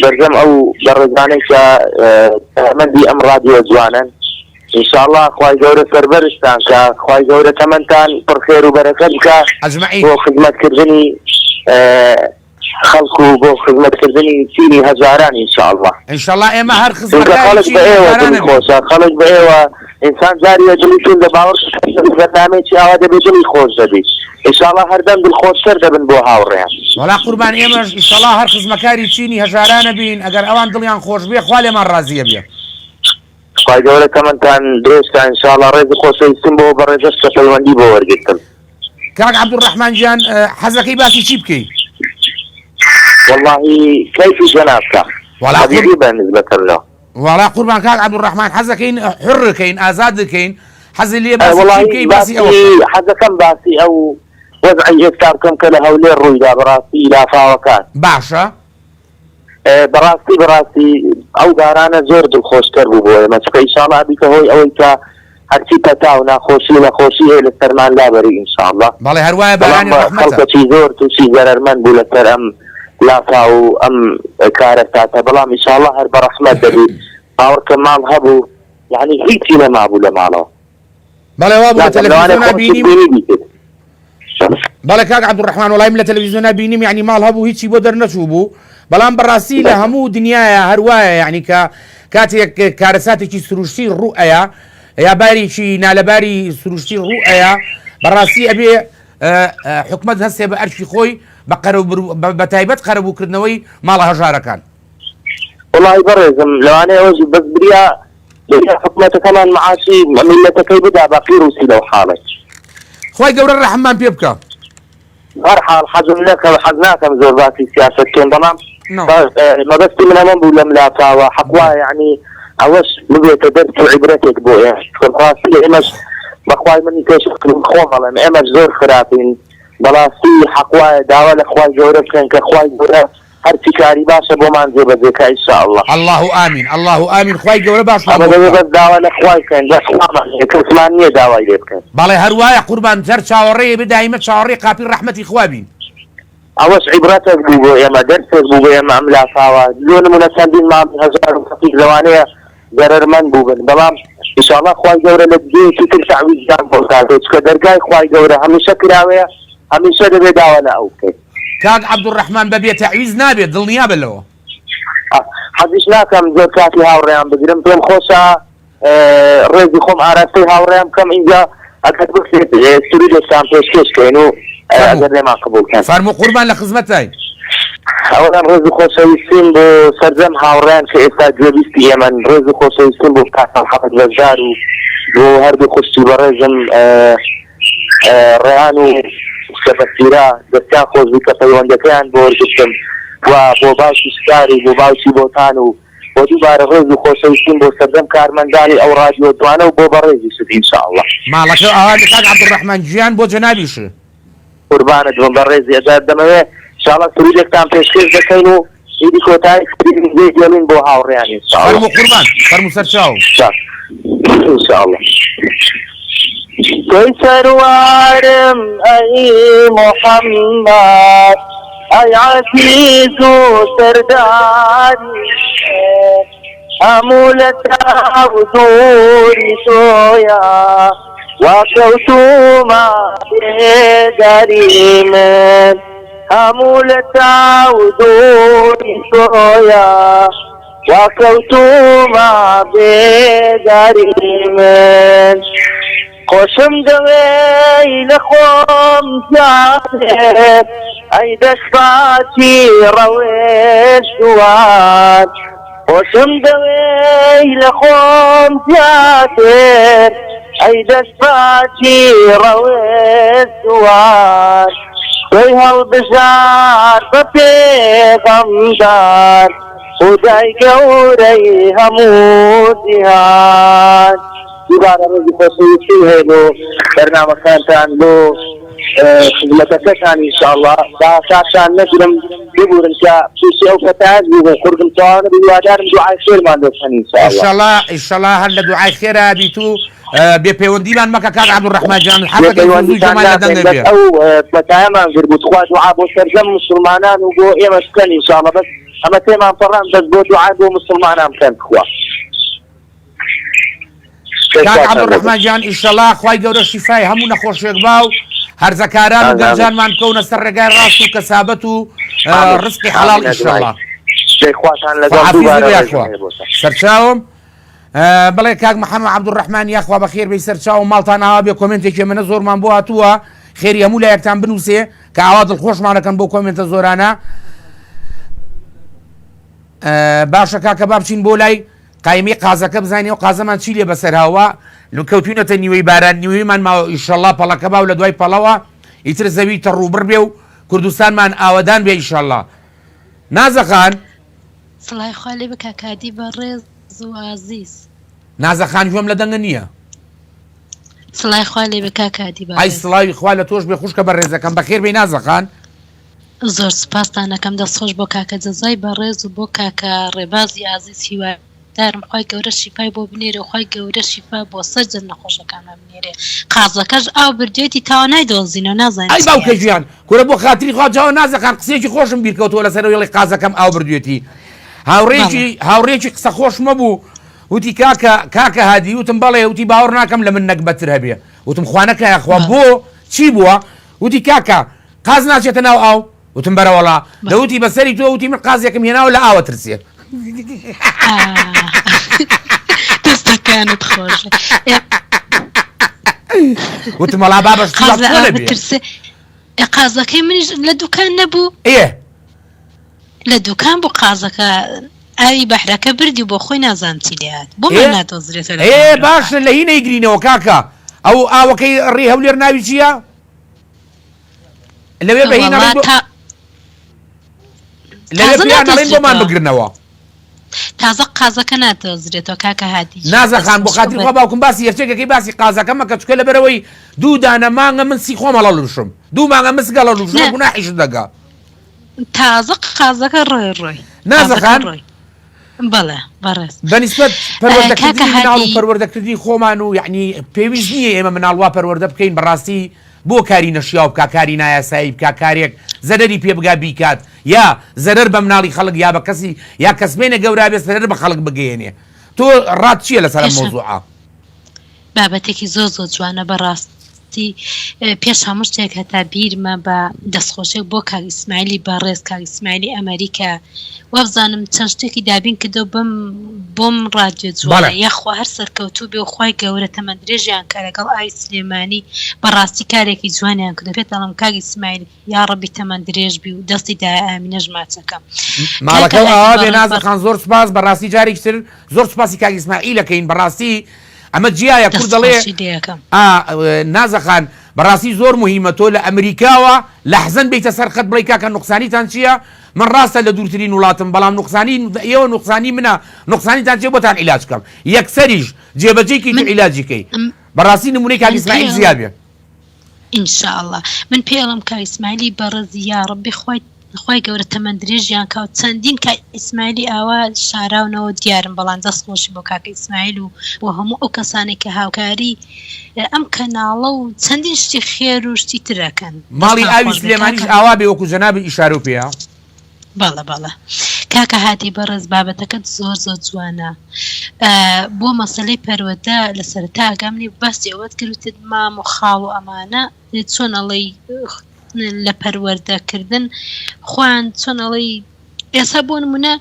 سەرجەم ئەو بەڕێزانەی کە کارمەندی ئەم ڕادیۆ جوانەن ئینشاءاللە خوای گەورە سەربەرزتان کا خوای گەورە تەمەنتان پڕ خێر و بەرەکەت بکا ئەجمەعین. بۆ خزمەتکردنی خەڵک و بۆ خزمەتکردنی چینی هەژاران ان شاء اللە. ان شاء اللە ئێمە هەر چونکە خزمەتکاری خەڵک بە چینی ئێوە هەژاران دڵی ئەبین. خۆشە خەڵک بە ئێوە ئینسان جاری وە دڵی توندە باوەڕ بەرنامەیەکی ئاوا دەبێ دڵی خۆش دەبی ان شاء اللە هەردەم دڵخۆشتر دەبن بۆ هاوڕێیان. وەڵا قوربان ئێمەش ئیشەڵا هەر خزمەکاری چینی هەژاران ئەبین ئەگەر ئەوان دڵیان خۆش بێ خوا لێمان ڕازی ئەبێ. خوای گەورە تەمەنتان درێژ کا ان شاء اللە ڕێز و خۆشەویستیم بۆ بەڕێزەش کە پەیوەندی بۆ وەرگرتم. کاک عەبدولڕەحمان گیان حەزەکەی باسی چی بکەی؟ وەڵاهی کەیفی جەنابتە وەڵا قور... طبیعی بە نسبەتەن لۆ. وەڵا قوربان کاک عەبدولڕەحمان حەزەکەین حوڕ کەین ئازاد کەین حەزی لێ باسی چی وەڵاهی بکەی باسی باسی ئەوە بکە. حەزەکەم باسی ئەو وەزعەی ئێستا بکەم کە لە هەولێر ڕوویدا بەڕاستی لافاوەکان. باشە. بەڕاستی بەڕاستی ئەو بارانە زۆر دڵخۆشکەر بوو بۆ ئێمە چونکە ئیشاڵا ئەبیتە هۆی ئەوەی کە هەرچی پەتا و ناخۆشی و نەخۆشی هەیە لەسەرمان لابەری ئینشاڵا بەڵێ هەروایە بەڵام بارانی ڕەحمەتە. خەڵکەکی زۆر تووشی زەرەرمەند بوو لەسەر ئەم لافاو و ئەم کارەساتە بەڵام ئیشاڵا هەر بەڕەحمەت دەبی باوەڕکە ماڵ هەبوو یعنی هیچی نەمابوو لە ماڵەوە. بەڵێ وابوو لە نازانم لەوانەیە تەلەفیزیۆنا خۆشت بینیم. بینیبیتت. بەڵێ کاک عەبدولڕەحمان وەڵای من لە تەلەفیزیۆنا بینیم یعنی ماڵ هەبوو هیچی بۆ دەرنەچوو بوو بەڵام بەڕاستی لە هەموو دنیاە هەر وایە یعنی کە کاتێک کارەساتێکی سروشتی ڕوو ئەیا یا بارێکی نالەباری سروشتی ڕوو ئەیا بەڕاستی ئەبێ حکومەت هەستێ بە ئەرکی خۆی بە بە تایبەت قەرەبووکردنەوەی ماڵە هەژارەکان. وەڵاهی بەڕێزم لەوانەیە ئەوەش بەس بریا بریا حکومەتەکەمان معاشی میللەتەکەی بدا بە قیروسی لەو حاڵەی. خوای گەورە ڕەحممان پێ بکا. هەر حاڵ حەزم نەکەم حەز ناکەم زۆر باسی سیاسەت بکەین بەڵام مەبەستی من ئەمە بوو لەم لافاوە حەق وایە یەعنی ئەوەش ببێتە دەرس و عیبرەتێک بۆ ئێمە چونکە بەڕاستی ئێمەش بەخوای من پێش خۆم ئەڵێم ئێمەش زۆر خراپین بەڕاستی حەق وایە داوا لە خوای گەورە بکەین کە خوای گەورە. هەرچی کاری باشە بۆمان جێبەجێ کا ان شاء اللە. اللە آمین اللە آمین خوای گەورە باشمان ئەمە بۆ دەبێ بکا. بەس داوا لە خوای بکەین بەس خوامان هەیە کەسمان نیە داوای لێ بکەین. بەڵێ هەر وایە قوربان هەر چاوەڕێ بێ دایمە چاوەڕێی قاپی ڕەحمەتی خوا بین. ئەوەش عیبرەتێک بوو بۆ ئێمە دەرسێک بوو بۆ ئێمە ئەم لافاوە لۆ نمونە چەندین ماڵی هەژار و فەقیر لەوانەیە زەرەرمەند بووبن بەڵام ئیشاڵا خوای گەورە لە جێیەکی تر تەعویزیان بۆ بکاتەوە چونکە دەرگای خوای گەورە هەمیشە کراوەیە هەمیشە دەبێ داوا لە ئەو بکەین. کاک عەبدولڕەحمان بە بێ تەعویز نابێت دڵنیابە لەوە. حەزیش ناکەم زۆر کاتی هاوڕێیان بگرم پێم خۆشە ڕێزی خۆم ئاراستەی هاوڕێیان بکەم ئینجا ئەگەر بکرێت سرودێکتان پێشکێش کەین و ئەگەر لێمان قبوڵ کەن. فەرموو قوربان لە خزمەتتاین. ئەوەڵەن ڕێز و خۆشەویستیم بۆ سەرجەم هاوڕێیان کە ئێستا گوێبیستی ئێمەن، ڕێز و خۆشەویستیم بۆ کاک محەمەد بەشدار و بۆ هەردوو خوشکی بەڕێزم ڕەیان و کچە بەسیرە دەستیان خۆشبی کە پەیوەندەکەیان بۆ وەرگرتم و بۆ باوکی ستار و بۆ باوکی بۆتان و وە دووبارە ڕێز و خۆشەویستیم بۆ سەرجەم کارمەندانی ئەو ڕادیۆ جوانە و بۆ بەڕێزیشت ان شاء اللە. ماڵەکە ئاوا بێ کاک عەبدولڕەحمان گیان بۆ جەنابیشت. قوربانت بم بەڕێزی ئەجا دەمەوێ ئینشاڵا سرودێکتان پێشکێش دەکەین و ئیدی کۆتایی سرودی جێ دێڵین بۆ هاوڕێیان ئینشاڵا. فەرموو قوربان فەرموو سەرچاوم. ئینشاڵا. تۆی سەروارم ئەی محەممەد ئەی عەزیز و سەرداری هەموو لە چاو دووری تۆیا وا کەوتوومە بێداری من هەموو لە چاو دووری تۆیا وا کەوتوومە بێداری من خۆشم دەوێی لە خۆم زیاتر ئەی دەستپاکی ڕەوشت جوان خۆشم دەوێی لە خۆم زیاتر ئەی دەستپاکی ڕەوشت جوان تۆی هەڵبژارد بە پێغەمبەر خودای گەورەی هەموو جیهان. دووبارە ڕێزی خۆشەویستیم هەیە بۆ بەرنامەکانتان بۆ خزمەتەکەتان ان شاء اللە با کاتتان نەگرم ببورن کە تووشی ئەو پەتایەش بووبم قورگم تەواو نەبوو هیوادارم دوعای خێرمان لۆ بکەن ان شاء اللە. ئیشەڵا ئیشەڵا هەر لە دوعای خێرا بیت و بێ پەیوەندیمان مەکە کاک عەبدولڕەحمان جان بێ حەزەکەی زوو زوو پەیوەندیتان جۆمان لە ناکەین دەنگت بەس بێ. ئەو پەتایەمان گربوو تخوا دوعا بۆ سەرجەم موسڵمانان و بۆ ئێمەش بکەن ان شاء اللە بەس ئەمە تێمان پەڕاند بەس بۆ دوعا بۆ موسڵمانان بکەن تخوا. کاک عەبدولڕەحمان گیان ئیشەڵا خوای گەورە شیفای هەموو نەخۆشێک با و هەرزەکاران و گەنجانمان بکەونە سەر ڕێگای ڕاست و کەسابەت و ڕزقی حەڵاڵ ئیشەڵا. خواحافیزی بێ یاخوا سەرچاوم بڵێ کاک محەممەد عەبدولڕەحمان یاخوا بەخێر بێی سەرچاوم ماڵتان ئاوا بێ کۆمێنتێکی منە زۆرمان بۆ هاتووە خێری هەموو لایەکتان بنووسێ کە ئاوا دڵخۆشمانەکەن بۆ کۆمێنتە زۆرانە باشە کاکە با بچین بۆ لای قایمی قازەکە بزانین ئەو قازەمان چی لێ بەسەر هاوە لو کەوتوینەتە نیوەی باران نیوەیمان ماوە ئیشەڵا پەڵەکە باو لە دوای پەڵەوە ئیتر زەوی تەڕوبڕ بێ و کوردستانمان ئاوەدان بێ ئیشەڵا نازە خان. سڵای خوا لێ بێ کاک هادی بەڕێز و ئازیز. نازە خان گوێم لە دەنگە نییە. سڵای خوا لێ بێ کاک هادی ئای بەڕێز. سڵاوی خوا لە تۆش بێ خوشکە بەڕێزەکەم بەخێر بێی نازە خان. زۆر سوپاستان ئەکەم دەست خۆش بۆ کاکە جەزای بەڕێز و بۆ کاکە ڕێبازی ئازیز هیوادارم خوای گەورە شیفای بۆ بنێرێ و خوای گەورە شیفا بۆ سەرجەم نەخۆشەکانمان بنێرێ قازەکەش ئاو بردوێتی تاوە نایدۆزینەوە نازانین ئەی چی باوکە لێهاتیە. گیان کورە بۆ خاتری خوا جاوە نازە خان قسەیەکی خۆشم بیر کەوتەوە لەسەر ئەوەی قازەکەم ئاو بردوێتی هاوڕێیەکی بەڵێ. هاوڕێیەکی قسە خۆش مەبوو وتی کاکە کاکە هادی وتم بەڵێ وتی باوەڕ ناکەم لە من نەگبەتر هەبێ وتم خوا نەکا یاخوا بەڵێ. بۆ چی بووە وتی کاکە قاز ناچێتە ناو ئاو؟ وتم بەرەوەڵا. دە وتی بەسەری تۆ؟ وتی من قازێکم هێناوە لە ئاوە ترسێ. دەستەکانت خۆش. وتم وەڵا بابە شتی وا قاز لە چۆن ئاو ئەبێ؟ بترسێ؟ ئێ قازەکەی منیش لە دوکان نەبوو؟ ئێ. لە دوکان بوو قازەکە ئاوی بەحرەکە بردی و بۆ خۆی نازانم چی لێ هات. ئێ بۆمان نادۆزرێتەوە لە ئێ کۆمەرەوە. باشە لە هی نەیگرینەوە کاکە ئەو ئاوەکەی ڕێی هەولێر ناوی چییە؟ لەوێ بە هین وەڵا ئەڵێن بۆ تا لەوێ تازە پێیان ئەڵێن بۆمان نادۆزرێتەوە بگرنەوە. تازە قازەکە نادۆزرێتەوە کاکە هادی گیان نازە دەست خان بۆ خۆش خاتری بە خوا باوکم باسی یەکێکەکەی باسی قازەکە مەکە چونکە لەبەرئەوەی دوو دانە مانگە من سی خۆم هەڵەلوشم دوو مانگە من سک هەڵەلوشم نا گوناحیشت دەگا. تازە قازەکە ڕۆی ڕۆی. نازە قازەکە خان. ڕۆی. بەڵێ بەڕێز. بە نیسبەت کاکە پەروەردەکردنی مناڵ و هادی. پەروەردەکردنی خۆمان و یەعنی پێویست نییە ئێمە مناڵ وا پەروەردە بکەین بەڕاستی بۆ کاری نەشیاو بکا کاری نایاسایی بکا کارێک زەرەری پێ بگا بیکات یا زەرەر بە مناڵی خەڵک یا بە کەسی یا کەسمێنێ گەورا بێ زەرەر بە خەڵک بگەیەنێ تۆ ڕات چییە لەسەر ئەم پێش مەوزوعە؟ بابەتێکی زۆر زۆر جوانە بەڕاستی پێش هەموو شتێک هەتا بیرمە بە دەستخۆشیەک بۆ کاک ئیسماعیلی بەڕێز کاک ئیسماعیلی ئەمریکا وابزانم چەند شتێکی دابین کردو بم بۆم ڕادیۆ جوانە یاخوا هەر سەرکەوتوو بێ و خوای گەورە تەمەن درێژیان کا لەگەڵ ئاوی سلێمانی بەڕاستی کارێکی جوانیان کردو پێت ئەڵێم کاک ئیسماعیل یاڕەبی تەمەن درێژ بی و دەستی دایە ئامینەش ماچەکەم کاکە ماڵەکەو هادی ئاوا بێ بەڕێز نازە بەڕ خان زۆر سوپاس بەڕاستی جارێکی تر زۆر سوپاسی کاک ئیسماعیل ئەکەین بەڕاستی ئەمە جیایە کورد دەست دەڵێ خۆشی لێ ئەکەم. ئا نازە خان بەڕاستی زۆر موهیمە تۆ لە ئەمریکاوە لەحزەن بێیتە سەر خەت بڵێی کاکە نوقسانیتان چیە من ڕاستە لە دوورترین وڵاتم بەڵام نوقسانی ئێوە نوقسانی منە نوقسانیتان چیە بۆتان عیلاج کەم یەکسەریش جێبەجێی کەیت و من عیلاجی کەی بەڕاستی نمونەی کاک من ئیسماعیل پێ زیا بێ. ان شاء اللە من پێی ئەڵێم کاک ئیسماعیلی بەڕێزی یاڕەبی خوای خوای گەورە تەمەن درێژیان کا و چەندین کاک ئیسماعیلی ئاوا شاراونەوە دیارن بەڵام دەست خۆشی بۆ کاک ئیسماعیل و بۆ هەموو ئەو کەسانەی کە هاوکاری ئەم کەناڵە و چەندین شتی خێر و شتی تر ئەکەن ماڵی دەستان ئاوی خۆش بێ سلێمانیش کاکە ئاوا بێ وەکو جەنابت ئیشارەو پێیا. بەڵێ بەڵێ کاکە هادی بەڕێز بابەتەکەت زۆر زۆر جوانە بۆ مەسەلەی پەروەردە لە سەرەتا ئاگام نیە باسی ئەوەت کرد وتت مام و خاڵ و ئەمانە چۆن ئەڵێی لە پەروەردە کردن خۆیان چۆن ئەڵێی ئێستا بۆ نمونە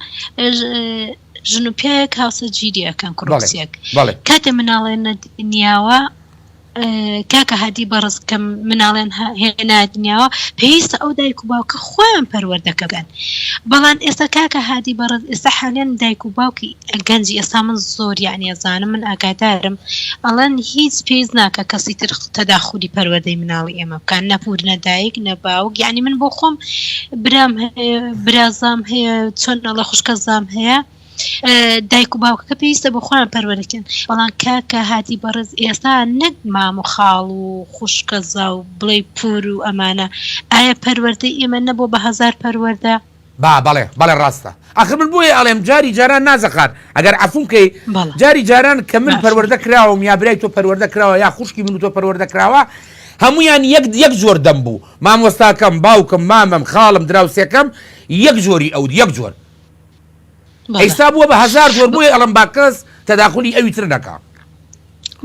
ژن و پیاوێک هاوسەرگیری ئەکەن کوڕ و بەڵێ کچێک بەڵێ. کاتێ مناڵێن دنیاوە کاکە هادی بەڕێز کە مناڵیان هێنایە دنیاوە پێویستە ئەو دایک و باوکە خۆیان پەروەردەکە بکەن بەڵام ئێستا کاکە هادی بەڕێز ئێستا حالیان دایک و باوکی گەنجی ئێستا من زۆر یعنی ئەزانم من ئاگادارم ئەڵێن هیچ پێویست ناکە کەسی تر تەداخولی پەروەردەی مناڵی ئێمە بکات نە پور نە دایک نە باوک یعنی من بۆ خۆم برام هەیە برازام هەیە چۆن ئەڵێ خوشکەزام هەیە دایک و باوکەکە پێویستە بۆ خۆیان پەروەردەکەن بەڵام کاکە هادی بەڕێز ئێستا نەک مام و خاڵ و خوشکەزا و بڵێ پور و ئەمانە ئایا پەروەردەی ئێمە نەبووە بە هەزار پەروەردە؟ با بەڵێ بەڵێ ڕاستە ئاخر من بۆیە ئەڵێم جاری جاران نازەخان ئەگەر عەفوم کەی بەڵێ جاری جاران کە من باشە پەروەردە کراوم یا برای تۆ پەروەردە کراوە یا خوشکی من و تۆ پەروەردە کراوە هەمویان یەک یەک جۆر دەم بوو مامۆستاکەم باوکم مامم خاڵم دراوسێکەم یەک جۆری ئەوت یەک جۆر ئیستا بووە بە هەزار جۆر بۆیە ئەڵێم با کەس تەداخولی ئەوی تر نەکا.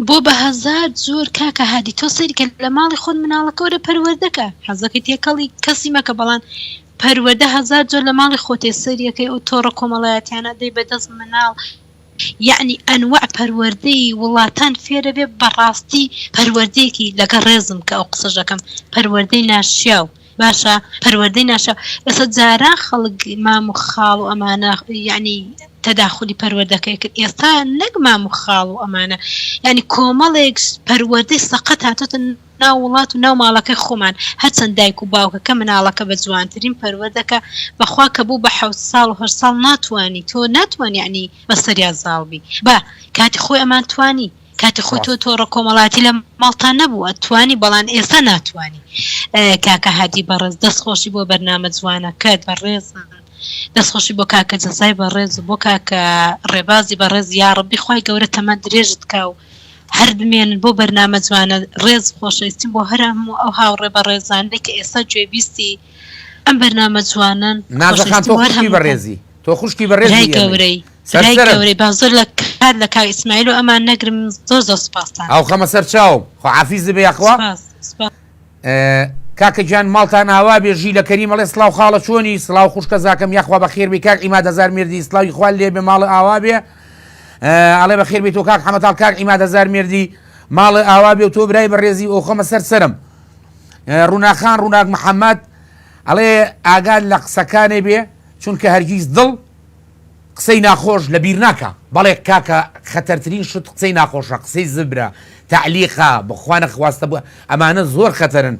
بۆ بە هەزار جۆر کاکە هادی تۆ سەیری کە لە ماڵی خۆت مناڵەکە وەرە پەروەردەکە حەزەکەی تێکەڵی کەسی مەکە بەڵام پەروەردە هەزار جۆر لە ماڵی خۆتێ سەیریەکەی ئەو تۆڕە کۆمەڵایەتیانە دەی بەدەست مناڵ یەعنی ئەنواع پەروەردەی وڵاتان فێرەبێ بەڕاستی پەروەردەیەکی لەگەڵ ڕێزم کە ئەو قسەش ئەکەم پەروەردەی ناشیاو باشە پەروەردەی ناشیاو ئێستا جاران خەڵک مام و خاڵ و ئەمانە یەعنی تەداخولی پەروەردەکەی کرد ئێستا نەک مام و خاڵ و ئەمانە یەعنی کۆمەڵێک پەروەردەی سەقەت هاتۆتە ناو وڵات و ناو ماڵەکەی خۆمان هەرچەند دایک و باوکەکە مناڵەکە بە جوانترین پەروەردەکە بەخوا کە بوو بە حەوت ساڵ و هەشت ساڵ ناتوانی تۆ ناتوانی یەعنی بەسەریا زاڵ بی با کاتی خۆی ئەمان توانی کاتی خۆی تۆ ڕاست. تۆڕە کۆمەڵایەتی لە ماڵتان نەبوو ئەتوانی بەڵام ئێستا ناتوانی کاکە هادی بەڕێز دەست خۆشی بۆ بەرنامە جوانەکەت بەڕێزن دەست خۆشی بۆ کاکە جەزای بەڕێز و بۆ کاکە ڕێبازی بەڕێز یاڕەبی خوای گەورە تەمەن درێژت کا و هەر بمێنن بۆ بەرنامە جوانە ڕێز خۆشەویستیم بۆ هەر هەموو ئەو هاوڕێ بەڕێزانەی کە ئێستا گوێبیستی ئەم بەرنامە جوانەن نازە خان خۆشەویستیم تۆ بۆ هەر خوشکی هەمووتان. بەڕێزی تۆ خوشکی بەڕێزی برای ئێمەی گەورەی سەر برای سەرم. گەورەی با زۆر لە کات لە کاک ئیسماعیل و ئەمان نەگرم زۆر زۆر سوپاستان ئەو خەمە سەر چاوم خوا حافیزت بێ یاخوا. سوپاس سوپاس. کاکە گیان ماڵتان ئاوا بێ ژیلە کەریم ئەڵێ سڵاو خاڵە چۆنی سڵاو خوشکە زاکەم یاخوا بەخێر بێی کاک عیماد هەزار مێردی سڵاوی خوات لێ بێ ماڵە ئاوا بێ ئەڵێ بەخێر بێی تۆ کاک حەمەتاڵ کاک عیماد هەزار مێردی ماڵە ئاوا بێ و تۆ برای بەڕێزی ئۆخەمە سەر سەرم ڕووناخان ڕووناک محەممەد ئەڵێ ئاگات لە قسەکانێ بێ چونکە هەرگیز دڵ قسەی ناخۆش لە بیر ناکا. بەڵێ کاکە خەتەرترین شت قسەی ناخۆشە قسەی زبرە تەعلیقە بخوا نەخواستە بوە ئەمانە زۆر خەتەرن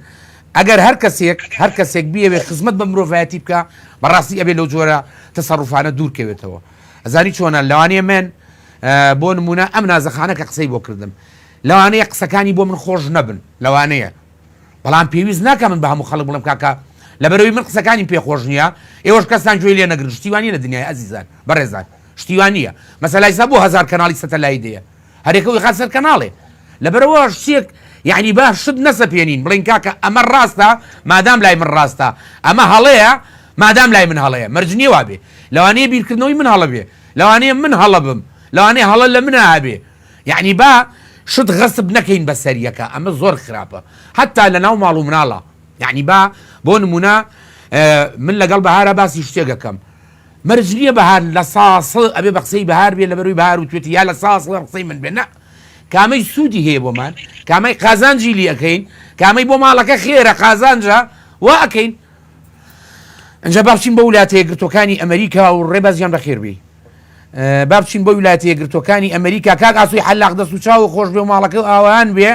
ئەگەر هەر کەسێک هەر کەسێک بیەوێ خزمەت بە مرۆڤایەتی بکا بەڕاستی ئەبێ لەو جۆرە تەسەڕوفانە دوور کەوێتەوە ئەزانی چۆنە لەوانەیە من بۆ نمونە ئەم نازەخانە کە قسەی بۆ کردم لەوانەیە قسەکانی بۆ من خۆش نەبن لەوانەیە بەڵام پێویست ناکا من بە هەموو خەڵک بڵێم کاکە. لەبەرەوەی من قسەکانیم پێ خۆش نییە ئێوەش کەستان گوێی لێ نەگرن شتی وا نییە لە دنیای ئەزیزان بەڕێزان شتی وا نییە مەسەلا ئیستا بۆ هەزار کەناڵی سەتەلایت هەیە هەرێکە وی خات سەر کەناڵێ لەبەرەوە شتێک یعنی با شت نەسەپێنین بڵێن کاکە ئەمە ڕاستە مادام لای من ڕاستە ئەمە هەڵەیە مادام لای من هەڵەیە مەرج نییە وابێ لەوانەیە بیرکردنەوەی من هەڵە بێ لەوانەیە من هەڵە بم لەوانەیە هەڵە لە منە هەبێ یعنی با شت غەسب نەکەین بەسەر یەکە ئەمە زۆر خراپە حتا لە ناو ماڵ و مناڵە یعنی با بۆ نمونە من لەگەڵ بەهارە باسی شتێک ئەکەم مەرج نییە بەهار لە ساسڵ ئەبێ بە قسەی بەهار بێ لەبەروی بەهار وتوێتی یا لە ساسڵ قسەی من بێ نا کامەی سوودی هەیە بۆمان کامەی قازانجی لی ئەکەین کامەی بۆ ماڵەکە خێرە قازانجە وا ئەکەین ئەجا با بچین بۆ ولاتە یەکگرتوەکانی ئەمریکا و ڕێبازیان بەخێربی با بچین بۆ ویلایەتە یەکگرتوەکانی ئەمریکا کاک ئاسوی حەلاق دەست و چاو خۆش بێ و ماڵەکە و ئاوان بێ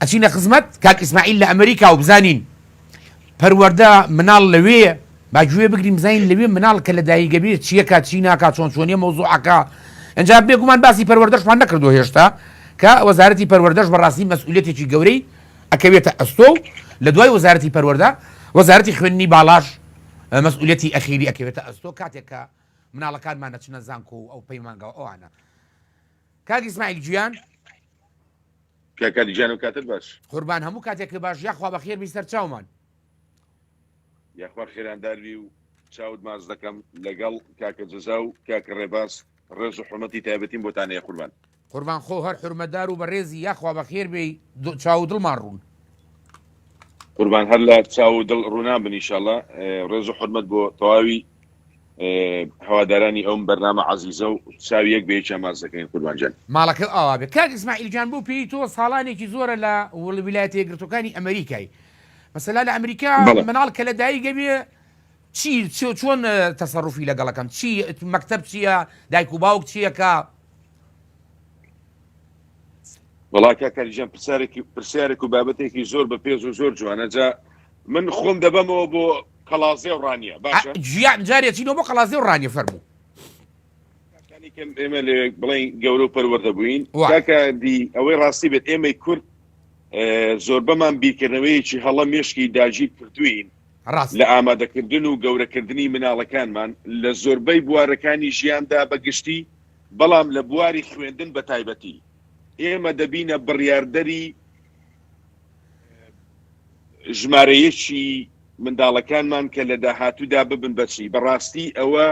ئەچینە خزمەت کاک ئیسماعیل لە ئەمریکا و بزانین پەروەردە مناڵ لەوێ با گوێ بگرین بزانین لەوێ مناڵ کە لە دایکە بێ چیەکە چی ناکات چۆن چۆنیە مەوزوعەکە ئەنجا بێگومان باسی پەروەردەشمان نەکردو هێشتا کە وەزارەتی پەروەردەش بەڕاستی مەسئولیەتێکی گەورەی ئەکەوێتە ئەستۆ و لە دوای وەزارەتی پەروەردە وەزارەتی خوێندنی باڵاش مەسئولیەتی ئەخیری ئەکەوێتە ئەستۆ کاتێک کە مناڵەکانمان ئەچنە زانکۆ و ئەو پەیمانگا و ئەوانە کاک ئیسماعیل گیان کاک کاتی گیان و کاتت باش. قوربان هەموو کاتێکت باش یاخوا بەخێر بی سەرچاومان. یاخوا خێراندار بی و چاوت ماچ دەکەم لەگەڵ کاکە جەزا و کاکە ڕێباز ڕێز و حورمەتی تایبەتیم بۆتان هەیە قوربان. قوربان خۆ هەر حورمەتدار و بەڕێزی یاخوا بەخێر بێی چاو و دڵمان ڕوون. قوربان هەر لە چاو و دڵ ڕوونان بن ئیشەڵا ڕێز و حورمەت بۆ تەواوی هەوادارانی ئەوم بەرنامە عەزیزە و چاوی یەک بە یەکیان ماچ دەکەین قوربان گیان. ماڵەکەت ئاوا بێ. کاک ئیسماعیل گیان بەو پێیەی تۆ ساڵانێکی زۆرە لە ویلایەتە یەکگرتووەکانی ئەمەریکای مەسەلا لە ئەمریکا مناڵ کە لە دایک ئەبێ چی چۆن تەسەروفی لەگەڵ ئەکەن چی مەکتەب چییە دایک و باوک چیەکە؟ وەڵا کاک کاری گیان پرسیارێکی پرسیارێک و بابەتێکی زۆر بە پێز و زۆر جوانە جا من خۆم دەبەمەوە بۆ قەڵازێ و ڕانیە باشە گیان جارێ چینەوە بۆ قەڵازێ و ڕانیە فەرموو کاکانی کەم ئێمە لێ بڵێن گەورە و پەروەردە بووین کاکە دی ئەوەی ڕاستی بێت ئێمەی کورد زۆربەمان بیرکردنەوەیەکی هەڵە مێشکی داگیر کردوین ڕاست لە ئامادەکردن و گەورەکردنی مناڵەکانمان لە زۆربەی بوارەکانی ژیاندا بەگشتی بەڵام لە بواری خوێندن بە تایبەتی ئێمە دەبینە بڕیاردەری ژمارە یەکی منداڵەکانمان کە لە داهاتوودا ببن بەچی بەڕاستی ئەوە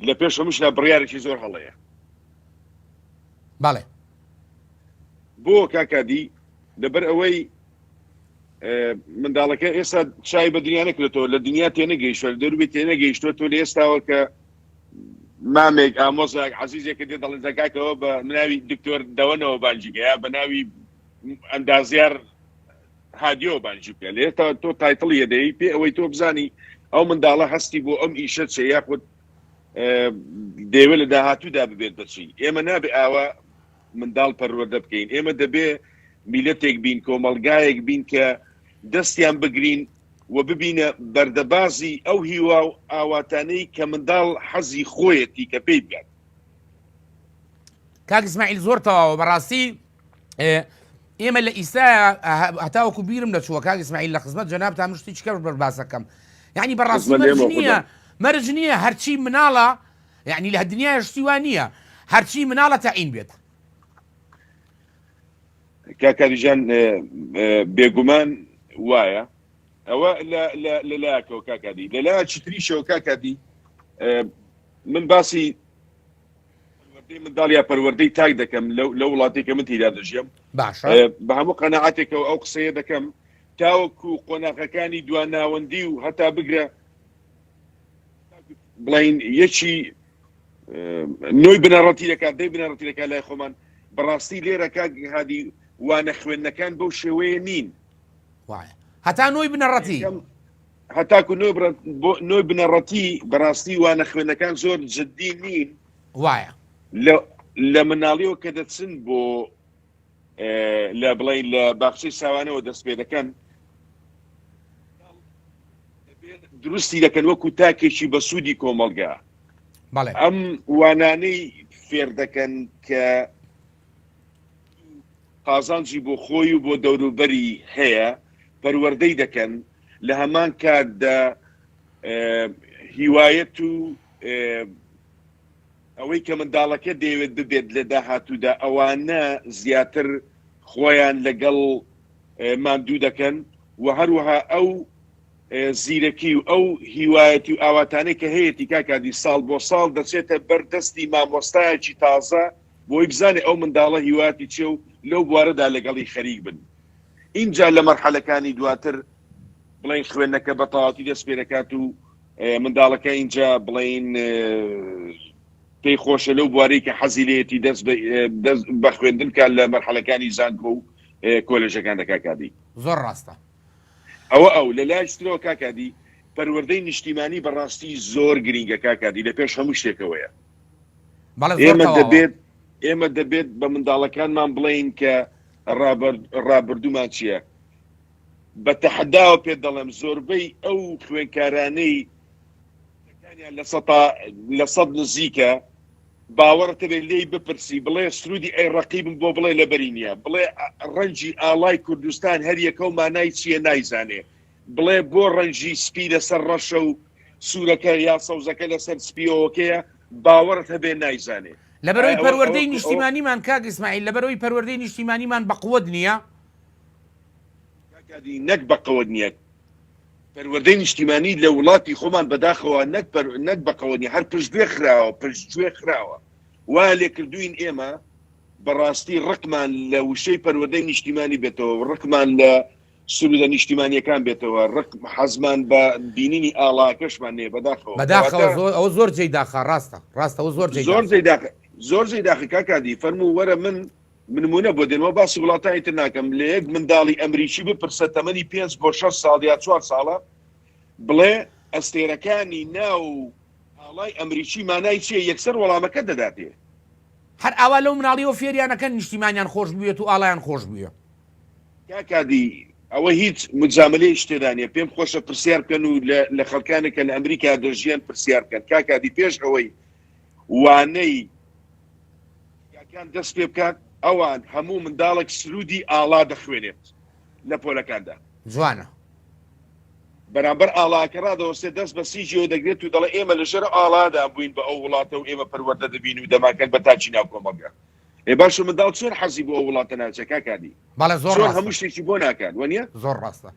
لە پێش هەمووشدا بڕیارێکی زۆر هەڵەیە. بەڵێ. بۆ کاکادی لەبەر ئەوەی منداڵەکە ئێستا چای بە دنیا نەکرێتەوە لە دنیا تێنەگەیشتوە لە دەروبی تێنەگەیشتوە تۆ لە ئێستاوە کە مامێک ئامۆزاک عزیزێکە دێ دەڵێن زەکاکەوە بە ناوی دکتۆر دەوەنەوە بانجیکە یا بە ناوی ئەندازیار هادیەوە بانگی بکە لێ تا تۆ title ی ئەدەی پێ ئەوەی تۆ بزانی ئەو منداڵە هەستی بۆ ئەم ئیشە چێ یاخود دەیەوێت لە داهاتوودا ببێت بەچی ئێمە نابێ ئاوا منداڵ پەروەردە بکەین ئێمە دەبێ میلەتێک بین کۆمەڵگایەک بین کە دەستیان بگرین و ببینە بەردەبازی ئەو هیوا و ئاواتانەی کە منداڵ حەزی خۆیەتی کە پێی بگات. کاک ئیسماعیل زۆر تەواوە بەڕاستی ئێمە لە ئیستا هەتاوەکو بیرم دەچووە کاک ئیسماعیل لە خزمەت جەنابتان من شتێکی کەم بەر باسەکەم یعنی بەڕاستی مەرج نییە مەرج نییە هەرچی مناڵە یعنی لە دنیای شتی وا نییە هەرچی مناڵە تەعین بێت. کاک کاریجان بێگومان وایە ئەوە لە لایەکەوە کاکادی لە لایەکی تریشەوە کاکادی من باسی پەروەردەی منداڵ یا پەروەردەی تاک دەکەم لەو وڵاتی کە من تیدا دەژیەم باشە بە هەموو قەنەعاتێکەوە ئەو قسەیە دەکەم تاوەکو قۆناغەکانی دواناوەندی و هەتا بگرە بڵین یەکی نۆی بنەڕەتی دەکات دەی بنەڕەتی دەکات لای خۆمان بەڕاستی لێرە کاک هادی وانە خوێندنەکان بەو شێوەیە نین وایە هەتا نۆی بنەڕەتی هەتاکو نۆی بنەڕەتی بەڕاستی وانە خوێندنەکان زۆر جددی نین وایە لە مناڵیەوە کە دەچن بۆ لە بڵین لە باخچەی ساوانەوە دەست پێ دەکەن دروستی دەکەن وەکو تاکێکی بە سوودی کۆمەڵگا ئەم وانانەی فێر دەکەن کە. قازانجی بۆ خۆی و بۆ دەوروبەری هەیە پەروەردەی دەکەن لە هەمان کاتدا هیوایەت و ئەوەی کە منداڵەکە دەیەوێت ببێت لە داهاتوودا ئەوانە زیاتر خۆیان لەگەڵ ماندوو دەکەن و هەروەها ئەو زیرەکی و ئەو هیوایەتی و ئاواتانەی کە هەیەی کاکادی ساڵ بۆ ساڵ دەچێتە بەر دەستی مامۆستایەکی تازە بۆی بزانێ ئەو منداڵە هیواتی چێ و لەو بوارەدا لەگەڵی خەریک بن ئینجا لە مەرحەلەکانی دواتر بڵێن خوێندنەکە بە تەواوەتی دەست پێ دەکات و منداڵەکە ئینجا بڵێن پێی خۆشە لەو بوارەی کە حەزی لێتی دەست بە خوێندن کات لە مەرحەلەکانی زانکۆ و کۆلێژەکان دەکا کادی زۆر ڕاستە ئەوە ئەو لە لایشترەوە کاکادی پەروەردەی نیشتیمانی بەڕاستی زۆر گرینگە کاکادی لە پێش هەموو شتێکەوەیە ئێمە دەبێت ئێمە دەبێت بە منداڵەکانمان بڵین کە ڕابردوومان چییە بە تەحەداوە پێت دەڵێم زۆربەی ئەو خوێنکارانەی کانیان لە سەتا لە سەد نزیکە باوەڕت هەبێت لێی بپرسی بڵێ سرودی ئەی ڕەقیبم بۆ بڵێ لەبەری نییە بڵێ ڕەنجی ئاڵای کوردستان هەر یەکە و مانای چییە نایزانێ بڵێ بۆ ڕەنجی سپی لەسەر ڕەشە و سوورەکە یا سەوزەکە لەسەر سپیەوەکەیە باوەڕت هەبێ نایزانێ لەبەرەوەی پەروەردەی نیشتیمانیمان کاک ئیسماعیل لەبەرەوەی پەروەردەی نیشتیمانیمان بەقوەت نییە کاک هادی نەک بەقەوەت نییە پەروەردەی نیشتیمانی لە وڵاتی خۆمان بەداخەوە نەک پەر نەک بەقەوە نیە هەر پشتگوێ خراوە پشتگوێ خراوە وا لێکردوین ئێمە بەڕاستی ڕقمان لە وشەی پەروەردەی نیشتیمانی بێتەوە و ڕقمان لە سرودە نیشتیمانیەکان بێتەوە ڕق حەزمان بە بینینی ئاڵاکەشمان نیە بەداخەوە بەداخەوە زۆر ئەوە زۆر جێی داخە ڕاستە ڕاستە ئەوە زۆر جێی زۆر جێی داخە زۆر جێی داخە کاک هادی فەرموو وەرە من نمونە بۆ دێنمەوە باسی وڵاتانی تر ناکەم لە یەک منداڵی ئەمریکی بپرسە تەمەنی پێنج بۆ شەش ساڵ یا چوار ساڵە بڵێ ئەستێرەکانی ناو ئاڵای ئەمریکی مانای چیە یەکسەر وەڵامەکە دەداتێ. هەر ئاوا لەو مناڵیەوە فێریان ئەکەن نیشتیمانیان خۆش بوێت و ئاڵایان خۆش بوێ. کاک هادی ئەوە هیچ مجاملەیەکی تێدا نیە پێم خۆشە پرسیار بکەن و لە خەڵکانێک کە لە ئەمریکا دەژیەن پرسیار بکەن کاک هادی پێش ئەوەی وانەی کان دەست پێ بکات ئەوان هەموو منداڵێک سرودی ئاڵا دەخوێنێت لە پۆلەکاندا. جوانە. بەرامبەر ئاڵاکە ڕادەوەستێت دەست بە سیجیەوە دەگرێت و دەڵێ ئێمە لەژێر ئاڵادا بووین بە ئەو وڵاتە و ئێمە پەروەردە دەبین و دەمانکەن بە تاکی ناو کۆمەڵگە. ئێ باشە منداڵ چۆن حەزی بۆ ئەو وڵاتە ناچێ کاک هادی؟ بەڵێ زۆر چۆن ڕاستە. هەموو شتێکی بۆ ناکات وەنیە؟ زۆر ڕاستە.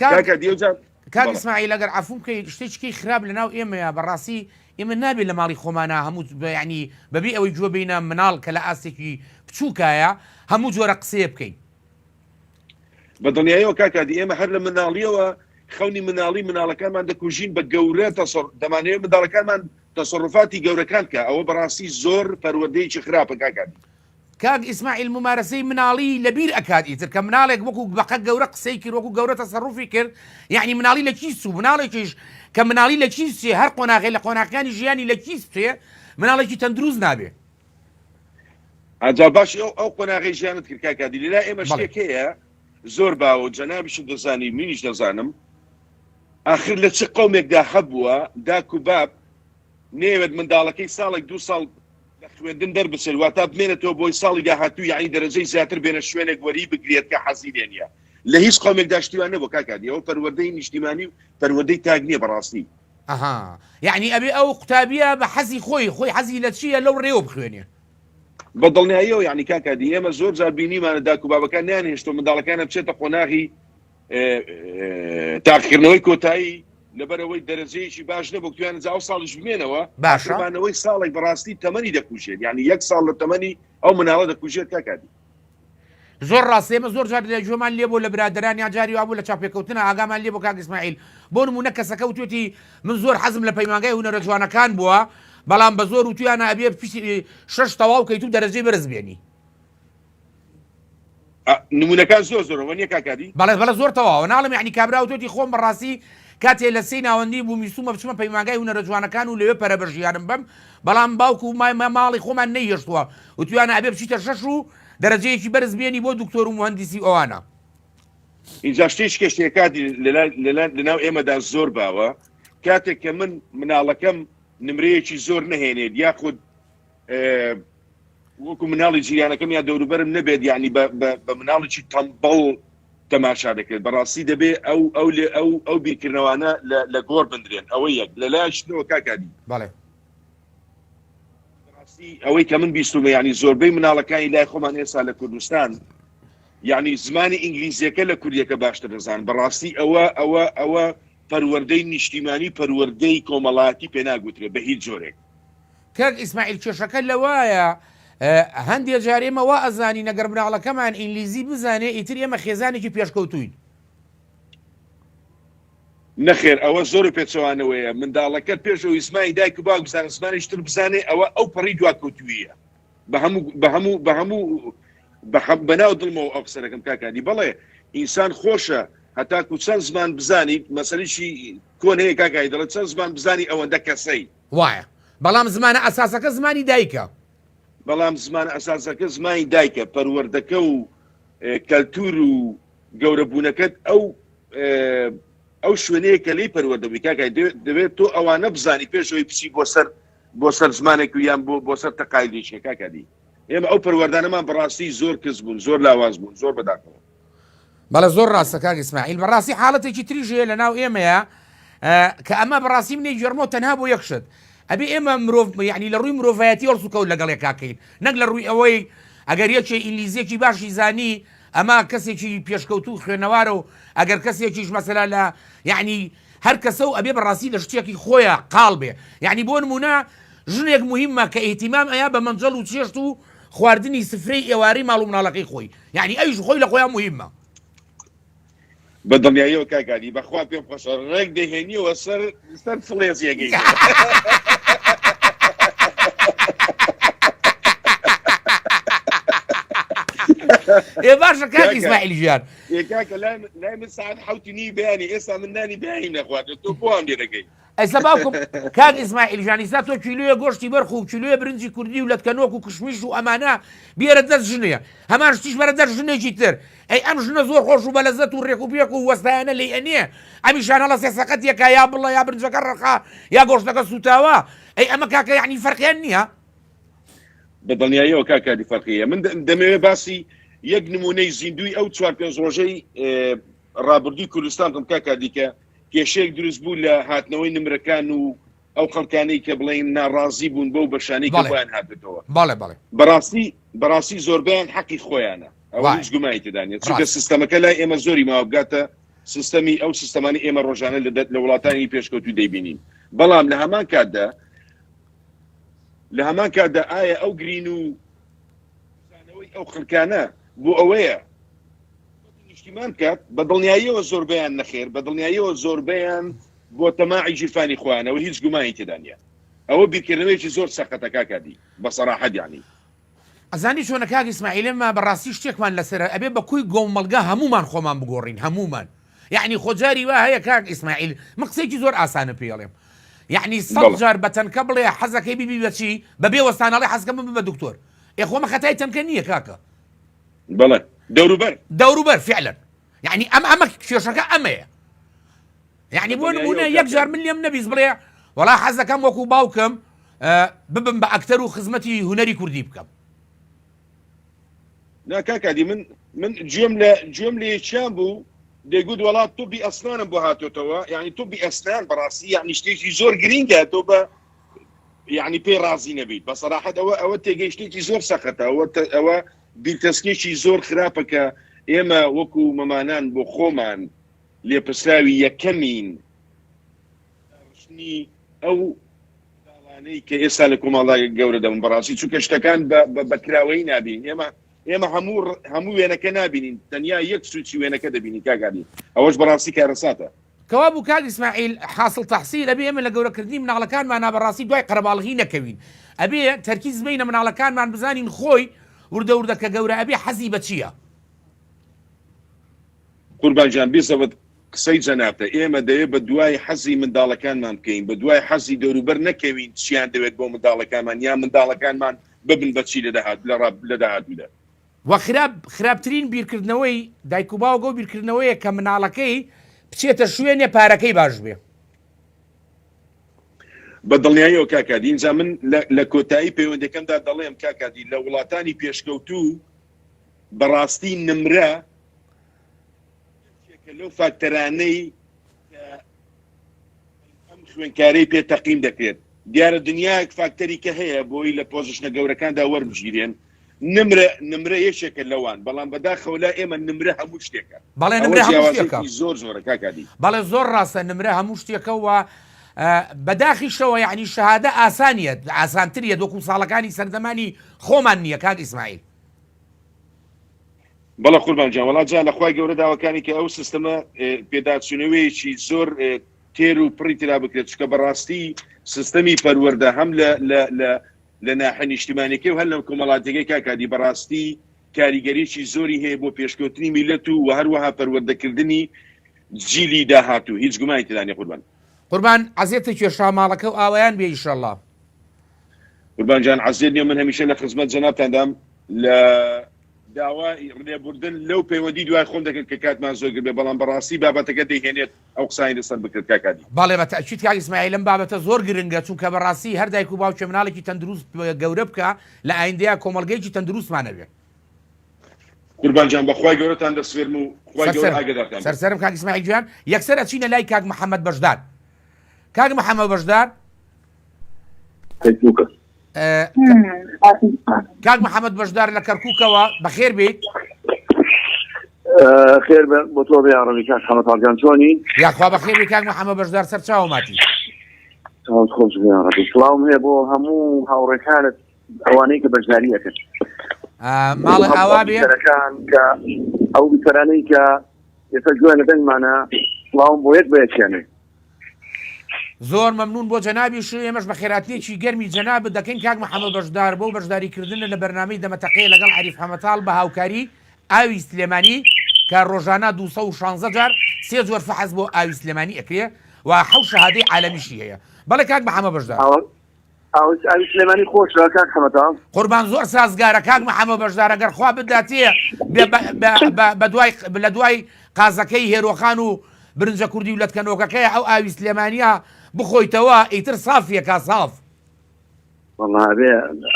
کاک کاک هادی ئەوجا کاک بەڵێ. ئیسماعیل ئەگەر عەفوم بکەی شتێکی خراپ لەناو ئێمەیە بەڕاستی ئێمە نابێت لە ماڵی خۆمانا هەموو یانی بەبێ ئەوەی گوێ بینە مناڵ کە لە ئاستێکی بچووکایە هەموو جۆرە قسەیە بکەین. بە دڵنیاییەوە کاک هادی ئێمە هەر لە مناڵیەوە خەونی مناڵی مناڵەکانمان دەکوژین بە گەورە تەسەر دەمانەوێت منداڵەکانمان تەسەروفاتی گەورەکان بکە ئەوە بەڕاستی زۆر پەروەردەیەکی خراپە کاک هادی. کاک ئیسماعیل مومارەسەی مناڵی لە بیر ئەکات ئیتر کە مناڵێک وەکو بەقە گەورە قسەی کرد وەکو گەورە تەسەروفی کرد یەعنی مناڵی لە کیس چوو مناڵێکیش کە مناڵی لە کیس چێ هەر قۆناغێ لە قۆناغەکانی ژیانی لە کیس بچێ مناڵێکی تەندروست نابێ. ئەجا باش ئەو ئەو قۆناغەی ژیانت کرد کاک هادی لەلای ئێمە بەڵێ. شتێک هەیە زۆر باوە و جەنابیشت دەزانی منیش دەزانم ئاخر لە چ قەومێکدا هەبووە داک و باب نەیەوێت منداڵەکەی ساڵێک دوو ساڵ لە خوێندن دەربچێت واتا بمێنێتەوە بۆی ساڵی داهاتوو یعنی دەرەجەی زیاتر بێنە شوێنێک وەری بگرێت کە حەزی لێ نییە لە هیچ قەومێکدا شتی وا نەبووە کاک هادی ئەوە پەروەردەی نیشتیمانی و پەروەردەی تاک نییە بەڕاستی. ئەها یەعنی ئەبێ ئەو قوتابیە بە حەزی خۆی خۆی حەزی لە چیە لەو ڕێوە بخوێنێ. بە دڵنیاییەوە یعنی کاک هادی ئێمە زۆر جار بینیمانە داک و بابەکان نەیانهێشتووە منداڵەکانیان بچێتە قۆناغی تاقیکردنەوەی کۆتایی لەبەرەوەی دەرەجەیەکی باش نەبوو تویان جا ئەو ساڵیش بمێنەوە باشە مانەوەی ساڵێک بەڕاستی تەمەنی دەکوژێت یعنی یەک ساڵ لە تەمەنی ئەو مناڵە دەکوژێت کاک هادی. زۆر ڕاستە ئێمە زۆر جار لە گوێمان لێ بوو لە برادەران یان جاری وابوو لە چاوپێکەوتنە ئاگامان لێ بوو کاک ئیسماعیل بۆ نموونە کەسەکە وتوێتی من زۆر حەزم لە پەیمانگای هونەرە جوانەکان بووە بەڵام بە زۆر وتویانە ئەبێ شەش تەواو کەیت و دەرەجەی بەرز بێنی. نمونەکان زۆر زۆرە وەنیە کاک هادی؟ بەڵێ بەڵێ زۆر تەواوە ناڵێم یەعنی کابرا وتوێتی خۆم بەڕاستی کاتێ لە سێی ناوەندی بووم ویستومە بچمە پەیمانگای هونەرە جوانەکان و لەوێ پەرە بە ژیانم بەم بەڵام باوک و مای ماڵی خۆمان نەیهێشتووە وتویانە ئەبێ بچیتە شەش و دەرەجەیەکی بەرز بێنی بۆ دکتۆر و موهەندیسی و ئەوانە. ئینجا شتێکی کە شتێکاتی لەناو ئێمەدا زۆر باوە کاتێک کە من مناڵەکەم نمرەیەکی زۆر نەهێنێت یاخود. وەکو مناڵی جیرانەکەم یا دەوروبەرم نەبێت یعنی بە بە بە مناڵێکی تەمبەڵ تەماشا دەکرێت بەڕاستی دەبێ ئەو ئەو لێ ئەو ئەو بیرکردنەوانە لە لە گۆڕ بندرێن ئەوە یەک لە لایەکیشەوە کاک هادی بەڵێ. بەڕاستی ئەوەی کە من بیستومە یعنی زۆربەی مناڵەکانی لای خۆمان ئێستا لە کوردستان یعنی زمانی ئینگلیزیەکە لە کوردیەکە باشتر دەزان بەڕاستی ئەوە ئەوە ئەوە پەروەردەی نیشتیمانی پەروەردەی کۆمەڵایەتی پێناگوترێ بە هیچ جۆرێک. کاک ئیسماعیل کێشەکە لەوایە هەندێ جار ئێمە وا ئەزانین ئەگەر مناڵەکەمان ئینگلیزی بزانێ ئیتر ئێمە خێزانێکی پێشکەوتووین. نەخێر ئەوە زۆر پێچەوانەوەیە منداڵەکەت پێش ئەوەی زمانی دایک و باوک بزانێت زمانێکی تر بزانێ ئەوە ئەو پەڕی دواکەوتوویە بە هەموو بە هەموو بە هەموو بەناو دڵمەوە ئەو قسە دەکەم کاک هادی بەڵێ ئینسان خۆشە هەتاکو چەند زمان بزانیت مەسەلەیەکی کۆن هەیە کاک هادی دەڵێت چەند زمان بزانی ئەوەندە کەسەی. وایە بەڵام زمانە ئەساسەکە زمانی دایکە. بەڵام زمانە ئەساسەکە زمانی دایکە پەروەردەکە و کەلتور و گەورەبوونەکەت ئەو ئەو شوێنەیە کە لێی پەروەردە بووی کاک هادی دەبێت تۆ ئەوانە بزانی پێش ئەوەی بچی بۆ سەر بۆ سەر زمانێک و یان بۆ بۆ سەر تەقایدێکی کاک هادی ئێمە ئەو پەروەردانەمان بەڕاستی زۆر کز بوون زۆر لاواز بوون زۆر بەداخەوە. بەڵێ زۆر ڕاستە کاک ئیسماعیل بەڕاستی حاڵەتێکی تریش هەیە لەناو ئێمەیە کە ئەمە بەڕاستی منێ گێڕمەوە تەنها بۆ یەک شت ئەبێ ئێمە مرۆڤ یعنی لە ڕووی مرۆڤایەتی هەڵسوکەوت لەگەڵ یەکاکەین نەک لە ڕووی ئەوەی ئەگەر یەکێ ئینگلیزیەکی باشی زانی ئەمە کەسێکی پێشکەوتوو خوێنەوارە و ئەگەر کەسێکیش مەسەلا لە یعنی هەر کەسە و ئەبێ بەڕاستی لە شتێکی خۆیە قاڵ بێ یعنی بۆ نمونە ژنێک موهیمە کە ئیهتیمام ئەیا بە مەنجەڵ و چێشت و خواردنی سفرەی ئێوارەی ماڵ و مناڵەکەی خۆی یعنی ئەویش خۆی لە خۆیان موهیمە. بە دڵنیاییەوە کاک هادی بەخوا پێم خۆشە ڕێک دەهێنیەوە سەر سەر فڵێزیەکەی. ئێ باشە کاک ئیسماعیل گیان. ئێ کاکە لای لای من ساعت حەوتی نیوی بەیانی ئێستا من نانی بەیانیم نەخواردوە تۆ بۆ وام لێ دەکەی؟ ئێستا باوکم کاک ئیسماعیل ژان ئیستا تۆ کیلۆیە گۆشتی بەرخ و کیلۆیە برنجی کوردی و لەتکەنۆک و کشمیش و ئەمانە بێرە دەست ژنێ هەمان شتیش بەرە دەست ژنێکی تر ئەی ئەم ژنە زۆر خۆش و بەلەزەت و ڕێک و پێک و وەستایانە لێی ئەنێ ئەمیشان هەڵەسێ سەقەت یەکا یا بڵە یا برنجەکە ڕەقا یا گۆشتەکە سووتاوە ئەی ئەمە کاکە یعنی فەرقیان نییە؟ بە دڵنیاییەوە کاک هادی فەرقی هەیە من دەمەوێت باسی یەک نمونەی زیندووی ئەو چوار پێنج ڕۆژەی ڕابردووی کوردستان بکەم کاک هادی کە کێشەیەک دروست بوو لە هاتنەوەی نمرەکان و ئەو خەڵکانەی کە بڵێن ناڕازی بوون بەو بەشانەی کە بۆیان هاتێتەوە بەڵێ بەڵێ بەڕاستی بەڕاستی زۆربیان حەقی خۆیانە ئەوە هیچ گومانی تێدا نییە چونکە سیستەمەکە لای ئێمە زۆری ماوە بگاتە سیستەمی ئەو سیستەمانی ئێمە ڕۆژانە لە لە وڵاتانی پێشکەوتوو دەیبینین بەڵام لە هەمان کاتدا لە هەمان کاتدا ئایا ئەو گرین و زانەوەی ئەو خەڵکانە بۆ ئەوەیە نیشتیمان بکات بە دڵنیاییەوە زۆربەیان نەخێر بە دڵنیاییەوە زۆربەیان بۆ تەماعی گیرفانی خۆیانەوە هیچ گومانی تێدا نییە ئەوە بیرکردنەوەیەکی زۆر سەقەتە کاک هادی بە سەراحەت یانی. ئەزانی چۆنە کاک ئیسماعیل ئێمە بەڕاستی شتێکمان لەسەرە ئەبێ بە کوی گۆمەڵگا هەموومان خۆمان بگۆڕین هەموومان یەعنی خۆ جاری وا هەیە کاک ئیسماعیل من قسەیەکی زۆر ئاسانە پێی ئەڵێم یەعنی سەد جار بە تەنکە بڵێ حەزەکەی ببی بە چی بە بێ وەستان ئەڵێ حەزکەم ببم بە دکتۆر ئێ خۆ ئەمە خەتای تەنکە نییە کاکە بەڵێ دەوروبەر دەوروبەر فعلا یعنی ئەم ئەمە کێشەکە ئەمەیە یعنی بۆ نمونە یەک جار من لێم نەبیست بڵێ وەڵا حەزەکەم وەکو باوکم ببم بە ئەکتەر و خزمەتی هونەری کوردی بکەم نا کاک هادی من من گوێم لە گوێم لە یەکیان بوو دەیگوت وەڵا طبی ئەسنانم بۆ هاتۆتەوە یعنی طبی ئەسنان بەڕاستی یعنی شتێکی زۆر گرینگە تۆ بە یعنی پێی ڕازی نەبیت بە سەراحەت ئەوە ئەوە تێگەیشتێکی زۆر سەختە ئەوە ئەوە بیرتەسکێکی زۆر خراپە کە ئێمە وەکو مەمانان بۆ خۆمان لێپرسراوی یەکەمین ڕشتنی ئەو منداڵانەی کە ئێستا لە کۆمەڵدا گەورە دەبن بەڕاستی چونکە شتەکان بە کراوەیی نابینین ئێمە ئێمە هەموو هەموو وێنەکە نابینین تەنیا یەک سوچی وێنەکە دەبینین کاک هادی ئەوەش بەڕاستی کارەساتە. کەوابوو کاک ئیسماعیل حاسڵ تەحسیل ئەبێ ئێمە لە گەورەکردنی مناڵەکانمانا بەڕاستی دوای قەرەباڵغی نەکەوین ئەبێ تەرکیز بەینە مناڵەکانمان بزانین خۆی وردە وردە کە گەورە ئەبێ حەزی بە چییە. قوربان گیان بیزەبت قسەی جەنابتە ئێمە دەوێت بە دوای حەزی منداڵەکانمان بکەین بە دوای حەزی دەوروبەر نەکەوین چیان دەوێت بۆ منداڵەکانمان یان منداڵەکانمان ببن بە چی لە داهات لە داهاتوودا. وە خراپ خراپترین بیرکردنەوەی دایک و باوک ئەو بیرکردنەوەیە کە مناڵەکەی بچێتە شوێنێ پارەکەی باش بێ. بە دڵنیاییەوە کاک هادی، ئینجا من لە کۆتایی پەیوەندەکەمدا دەڵێم کاک هادی لە وڵاتانی پێشکەوتوو بەڕاستی نمرە یەکێکە لەو فاکتەرانەی کە ئەم خوێندکارەی پێ تەقیم دەکرێت. دیارە دنیایەک فاکتەری کە هەیە بۆی لە پۆزشنە گەورەکاندا وەربگیرێن، نمرە نمرە یەکێکە لەوان، بەڵام بەداخەوە لای ئێمە نمرە هەموو شتێکە. بەڵێ ئەوە نمرە هەموو شتێکە. جیاوازیەکی زۆر زۆرە کاک هادی. بەڵێ زۆر ڕاستە نمرە هەموو شتێکە و بەداخیشەوە یەعنی شەهادە ئاسانیە ئاسانتریە وەکو ساڵەکانی سەردەمانی خۆمان نییە کاک ئیسماعیل. بەڵێ قوربان گیان وەڵا جا لە خوای گەورە داواکاری کە ئەو سیستەمە پێداچوونەوەیەکی زۆر تێر و پڕی ترا بکرێت چکە بەڕاستی سیستەمی پەروەردە هەم لە لە لە لە ناحە نیشتیمانەکەی و هەر لە کۆمەڵاتەکەی کاکادی بەڕاستی کاریگەریی زۆری هەیە بۆ پێشکەوتنی میلەت و و هەروەها پەروەردەکردنی جیلی داهاتوو هیچ گومانی تێدا نیە قوربان. قوربان عەزێتت کێشا ماڵەکە و ئاوەیان بێ ئیشەڵا. قوربان جان عەزێت نیە من هەمیشە لە خزمەت جەنابتاندام لە داوای لێبوردن لەو پەیوەندی دوای خۆم دەکەم کە کاتمان زۆر گرت بێ بەڵام بەڕاستی بابەتەکە دەیهێنێت ئەو قسانەی لەسەر بکرێت کاک هادی. بەڵێ بە تەئکید کاک ئیسماعیل ئەم بابەتە زۆر گرنگە چونکە بەڕاستی هەر دایک و باوکێ مناڵێکی تەندروست گەورە بکا لە ئایندەیا کۆمەڵگەیەکی تەندروستمان ئەبێ. قوربان گیان بەخوای گەورەتان دەسپێرم و خوای گەورە سەرسەرم ئاگەدارتان بێت. سەرسەرم کاک ئیسماعیل گیان یەکسەر ئەچینە لای کاک محەمەد بەشدار کاک محەمەد بەشدار فەیسبووکە. کاک محەممەد بەشدار لە کەرکووکەوە بەخێر بیت خێر بۆ تۆ بێ ڕەبی کاک حەمە تاڵجان چۆنی یاخوا بەخێر بی کاک محەممەد بەشدار سەر چاوە ماتی خۆش بێ ڕەبی سڵاوم هەیە بۆ هەموو هاوڕێکانت ئەوانەی کە بەشداری ئەکەن ماڵە ئاوا بێ کە ئەو بیسەرانەی کە ئێستا گوێیان لە دەنگمانە سڵاوم بۆ یەک بە یەکیانێ زۆر مەمنون بۆ جەنابیش ئێمەش بەخێراتنێکی گەرمی جەنابت دەکەین کاک محەمەد بەشدار بۆ بەشداریکردنە لە بەرنامەی دەمەتەقێ لەگەڵ عەریف حەمەتاڵ بە هاوکاری ئاوی سلێمانی کە ڕۆژانە 216 جار سێ جۆر فەحس بۆ ئاوی سلێمانی ئەکرێ و حەوت شەهادەی عالەمیشی هەیە بەڵێ کاک محەمەد بەشدار. ئاوی سلێمانی خۆشە کاک حەمەتاڵ. قوربان زۆر سازگارە کاک محەمەد بەشدار ئەگەر خوا بداتێ بەدوای لە دوای قازەکەی هێرۆخان و برنجە کوردی و لەتکەنۆکەکەی ئەو ئاوی سلێمانیە بخۆیتەوە ئیتر سافیە کا ساف. وەڵا ئەبێ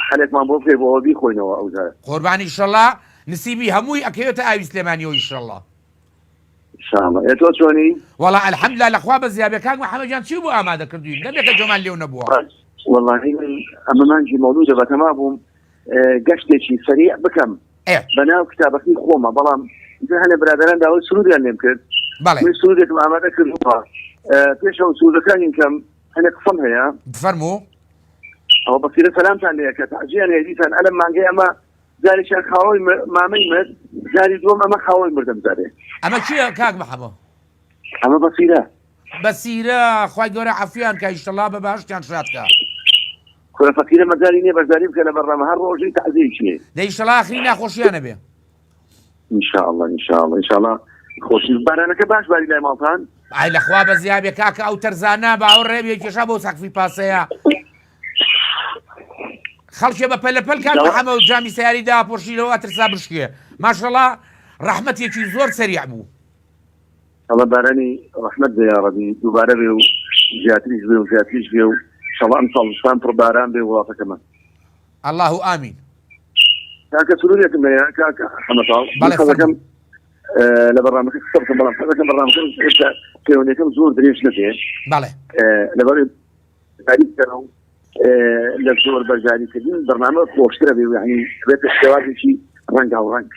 حەلێکمان بۆ بکەی بۆ ئەوە بیخۆینەوە ئەو جارە. قوربان ئیشەڵا نسیبی هەمووی ئەکەوێتە ئاوی سلێمانیەوە ئیشەڵا. شاءاللە ئێ تۆ چۆنی؟ وەڵا الحمدللە لە خوا بەزیابێ کاک محمد گیان چی بۆ ئامادە کردوین دەمێکە جۆمان لێو نەبووە. وەڵاهی من ئەمە مانگی مەولودە بەتەما بووم گەشتێکی سەریع بکەم بەناو کتابەکەی خۆمە بەڵام هەنێ برادران داوای سرودیان لێم کرد من سرودێکم ئامادە کردووە پێشەوە سرودەکانی کەم هەنێ قسەم هەیە فەرموو ئەوە بەسیرە سەلامتان لێ کە تەعزیان هەیە دیسان ئەلەم مانگەی ئەمە جارێکیان خاوەی مامەی مرد جاری دووەم ئەمە خاوەی مردم جارێ ئەمە کێیە کاک محەمە؟ ئەمە بەسیرە. بەسیرە خوای گەورە عەفویان کا ئیشەڵا بە بەهەشتیان شاد کا. کورە فەقیرە مەجالی نیە بەشداری بکە لە بەرنامە هەر ڕۆژی تەعزیەی چیە. دە ئیشەڵا ئاخری ناخۆشیانە بێ. ان شاء الله ان شاء الله ان شاء الله خۆشی بارانەکە باش باری لای ماڵتان. ئای لەخوا بەزیابێ کاکە ئەو تەرزانە باوەڕێ بێ کێشا بۆ سەقفی پاسەیە. خەڵکێ بە پەلە پەل کاک محەمەد جامی سەیاری داپۆشی لەوە ئەترسا بشکێ ماشەڵا ڕەحمەتێکی زۆر سەریع بوو. ئەڵە بارانی ڕەحمەت بێ یاڕەبی دووبارە بێ و زیاتریش بێ و زیاتریش بێ و شەڵا ئەمساڵ زستان پڕ باران بێ وڵاتەکەمان. اللە ئامین. کاکە سرورێکم هەیە کاکە حەمەتاڵ بەڵێ حەزەکەم لە بەرنامەکە قسە بکەم بەڵام حەزەکەم بەرنامەکەم ئێستا پەیوەندیەکەم زۆر درێژ نەبێ. بەڵێ. لەبەر بەشداری بکەن و لە زۆر بەشداریکردن بەرنامە خۆشترە بێ یعنی بێتە شێوازێکی ڕەنگاوڕەنگ.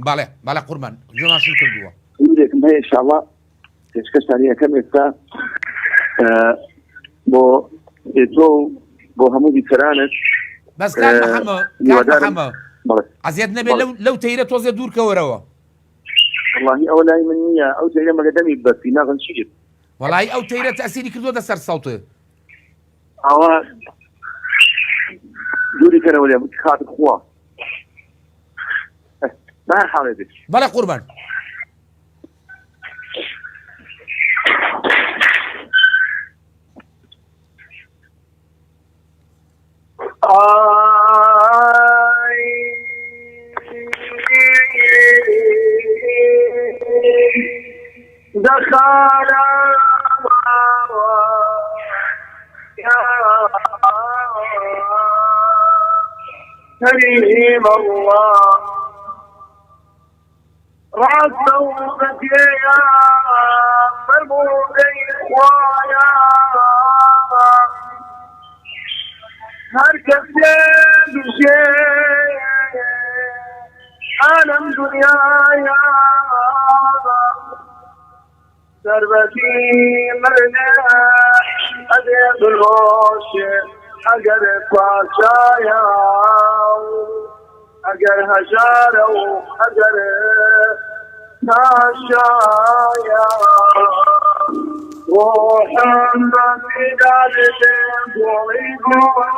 بەڵێ بەڵێ قوربان گوێمان شل کردووە. سروودێکم هەیە ئینشاڵڵا پێشکەشتان یەکەم ئێستا بۆ تۆ و بۆ هەموو بیسەرانت. بەس کاک محەممە کاک محەممە عەزیەت نەبێ لەو تەیرە تۆزێ دوور کەوەرەوە. وەڵاهی ئەوە لای من نییە ئەو تەیرە مەگە دەمی بەستی نازم چی. وەڵایی ئەو تەیرە تەئسیری کردۆتە سەر سەوت. ئاوا دووری کەرەوە لێ خاتر خوا بە هەر حاڵێ بێت. بەڵێ قوربان. ئای دەخانە کەریم اللە ڕاستە و بەجێیە فەرموودەی خوایە هەر کەسێ بژێ عالەم دنیایە سەربەتی مردنێ ئەبێ بنۆشێ ئەگەر پاشایە و ئەگەر هەژارە و ئەگەر پاشایە ڕۆحم بە فیدا بێ گوڵی گوڵ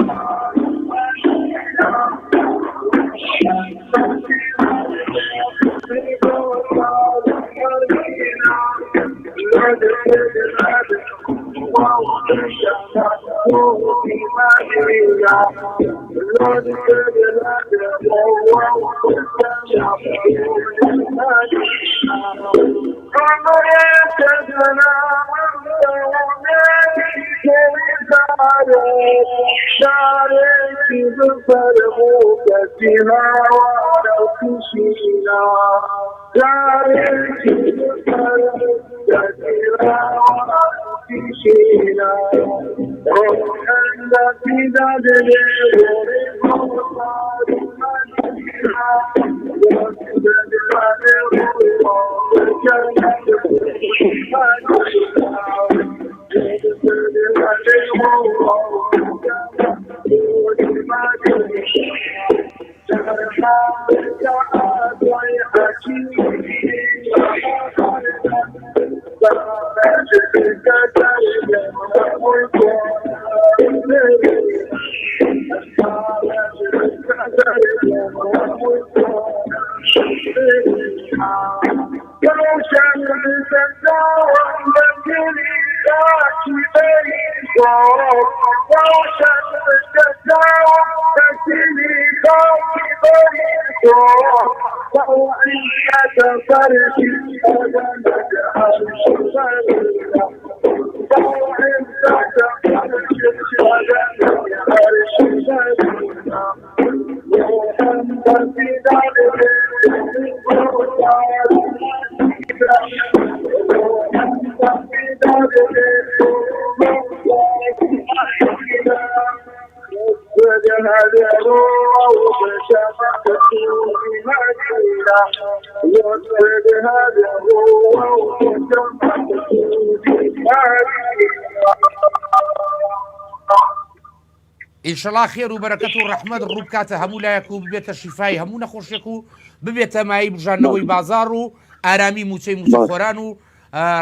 ئیشەڵا خێر و بەرەکەت و ڕەحمەت ڕووبکاتە هەموو لایەک و ببێتە شیفای هەموو نەخۆشیەک و ببێتە مایەی بژاندنەوەی بازاڕ و ئارامی مووچەی مووچەخۆران و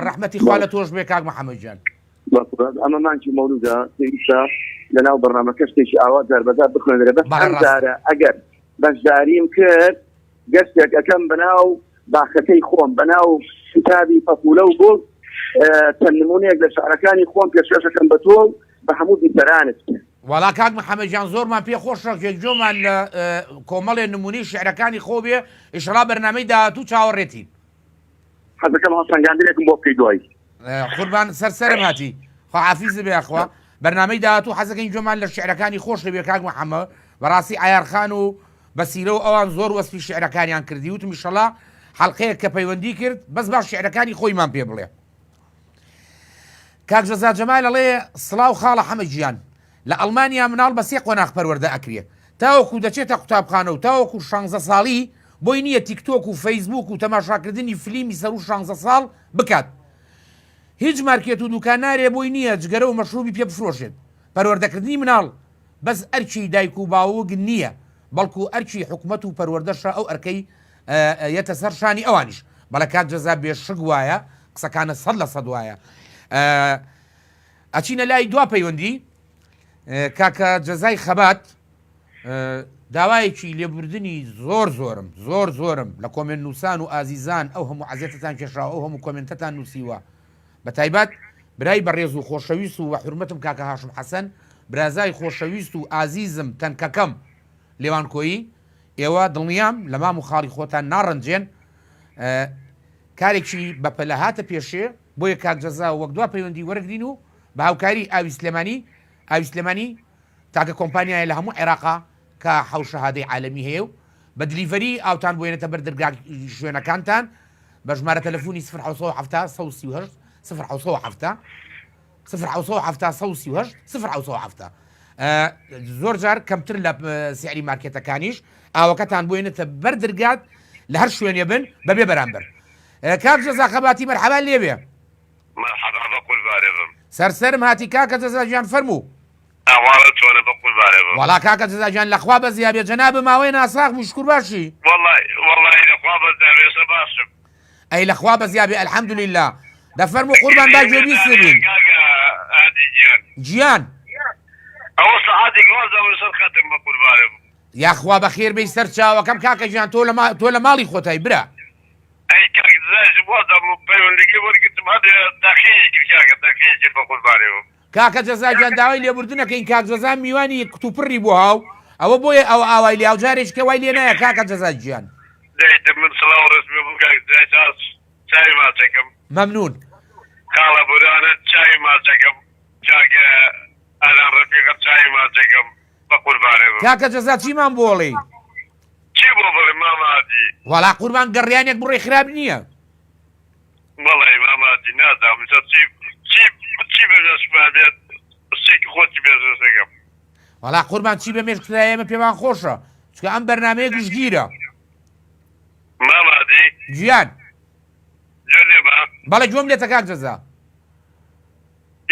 ڕەحمەتی خوا لە تۆش بێ کاک محەممەد گیان. ئەمە مانگی مەولودە پێویستە لەناو بەرنامەکە شتێکی ئاوا جار بەجار بخوێنرێ بەس ئەم جارە ئەگەر بەشداریم کرد گەشتێک ئەکەم بەناو باخەکەی خۆم بەناو کتابی پەپولە و گوڵ چەند نمونەیەک لە شعرەکانی خۆم پێشکەشەکەم بە تۆ و بە هەموو بیسەرانت. وەڵا کاک محمد گیان زۆرمان پێ خۆشە کە گوێمان لە کۆمەڵێ نمونەی شعرەکانی خۆ بێ ئیشەڵا بەرنامەی داهاتوو چاوەڕێتین. حەزەکەم هەڵسەنگاندنێکم بۆ بکەی دوایی. قوربان سەر سەرم هاتی خواحافیزت بێ یاخوا بەرنامەی داهاتوو حەزەکەین گوێمان لە شعرەکانی خۆش بێ کاک محمد بەڕاستی عەیار خان و بەسیرە و ئەوان زۆر وەسفی شعرەکانیان کردی وتم ئیشەڵا حەڵقەیەک کە پەیوەندی کرد بەس با شعرەکانی خۆیمان پێ بڵێ. کاک جەزا جەمال ئەڵێ سڵاو خاڵە حەمە گیان لە ئەڵمانیا مناڵ بە سێ قۆناغ پەروەردە ئەکرێ تاوەکو دەچێتە قوتابخانە و تاوەکو شانزە ساڵی بۆی نییە تیکتۆک و فەیسبوک و تەماشاکردنی فلیمی سەرو شانزە ساڵ بکات هیچ مارکێت و دوکانارێ بۆی نییە جگەرە و مەشروبی پێ بفرۆشێت پەروەردەکردنی مناڵ بەس ئەرکی دایک و باوک نییە بەڵکو ئەرکی حکومەت و پەروەردەشە ئەو ئەرکەی یەتە سەر شانی ئەوانیش. بەڵێ کاک جەزا بێ شک وایە قسەکانت 100% وایە. ئەچینە لای دوا پەیوەندی کاکە جەزای خەبات داوایەکی لێبوردنی زۆر زۆرم زۆر زۆرم لە کۆمێنت نووسان و ئازیزان ئەو هەموو عەزێتتان کێشاوە ئەو هەموو کۆمێنتەتان نووسیوە بە تایبەت برای بەڕێز و خۆشەویست و وەحورمەتم کاکە هاشم حەسەن برازای خۆشەویست و ئازیزم تەنکەکەم لێوان کۆیی ئێوە دڵنیام لە مام و خاڵی خۆتان ناڕەنجێن کارێکی بەپەلە هاتە پێشێ بۆیە کاک جەزا وەک دوا پەیوەندی وەرگرین و بە هاوکاری ئاوی سلێمانی ئاوی سلێمانی تاکە کۆمپانیایە لە هەموو عێراقا. کە حەو شەهادەی عالەمی هەیە و بە delivery ئاوتان بۆ یەنێتە بەر دەرگا شوێنەکانتان بە ژمارە تەلەفۆنی 0770 138 0770 0770 138 0770 زۆر جار کەمتر لە سعری مارکێتەکانیش ئاوەکەتان بۆ یەنێتە بەر دەرگات لە هەر شوێنێ بن بەبێ بەرامبەر کاک جەزا خەباتی مەرحەبا لێبێ. مەرحەبا بەقوربانێ بم. سەر سەرم هاتی کاکە جەزا گیان فەرموو. ئەحواڵت چۆنە بەقوربانێ بم. وەڵا کاکە جەزا گیان لەخوا بەزیا بێ جەنابم ماوەیە ناساغ بووی شکور باشی. وەڵای وەڵای لەخوا بەزیا بێ ئێستا باشم. ئەی لەخوا بەزیا بێ الحمدللە دە فەرموو قوربان با گوێ بیست بین. کاکە هادی گیان. گیان. ئەوە سەعاتێک وازام لەسەر خەتم بەقوربانێ بم. یاخوا بەخێر بێی سەر چاوەکەم کاکە گیان تۆ لە تۆ لە ماڵی خۆتای برا. ئەی کاک دزایش وازم پەیوەندیەکەی وەرگرتم هەر تاقیی کرد کاکە تاقیی کرد بەقوربانی بم. کاکە جەزا گیان داوای لێبوردن ئەکەین کاک جەزا میوانی کتوپڕی بۆ هاو ئەوە بۆیە ئەوە ئاوای لێ هاو جارێکی کە وای لێ نایە کاکە جەزا گیان. دەیتم من سڵاو ڕێزم لێ بوو کاک جەزای چاس چاوی ماچەکەم. مەمنون. خاڵە بورانە چاوی ماچەکەم کاک ئالان ڕەفیقە چاوی ماچەکەم بەقوربانێ بم. کاکە جەزا چیمان بۆ ئەڵێی؟ چی بۆ بڵێم مامە هادی؟ وەڵا قوربان گەڕیانێک بڕۆی خراپ نییە. وەڵای مامە هادی نازانم جا چی چی چی بە مێشکما بێت شتێکی خۆتی پێشکەش دەکەم. وەڵا قوربان چی بە مێشکت هەیە ئێمە پێمان خۆشە چونکە ئەم بەرنامەیە گشتگیرە. مامە هادی. گیان. گوێت لێمە؟ بەڵێ گوێم لێتە کاک جەزا.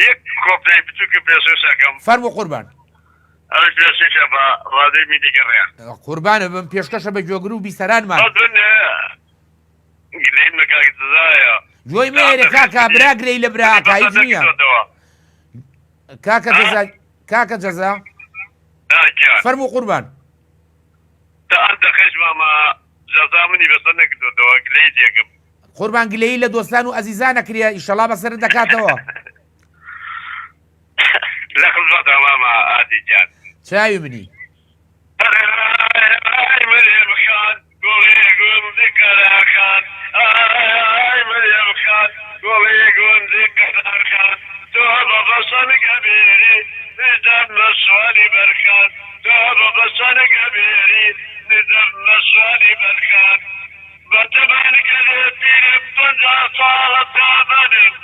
یەک کۆپلەی بچووکم پێشکەش ئەکەم. فەرموو قوربان. ئەویش پێشکەشە بە ڕادیۆی میلی گەڕیان. قوربانت بم پێشکەشە بە گوێگر و بیسەرانمان. بەس من گلەییم لە کاک جزایە. گوێی مەیەرێ کاکە برا گلەی لە برا ئەکا هیچ نییە. کاکە جەزا کاکە جەزا فەرموو قوربان. تا ئەم دەقەیش مامە جەزا منی بەسەر نەکردۆتەوە گلەیی لێکەم. قوربان گلەیی لە دۆستان و ئەزیزان ئەکرێ ئیشەڵا بەسەرت دەکاتەوە. لە خزمەتا مامە هادی گیان. چاوی منی. ئای مەریەم خان گوڵی گوندی قەراخان ئای مەریەم خان گوڵی گوندی قەراخان تۆ بە بەسەنگ ئەبێری نیدەم سواری بەرخان تۆ بە بەسەنگ ئەبێری نیدەم سواری بەرخان بە تەمەن گەلێ پیرم 50 ساڵە تامەنم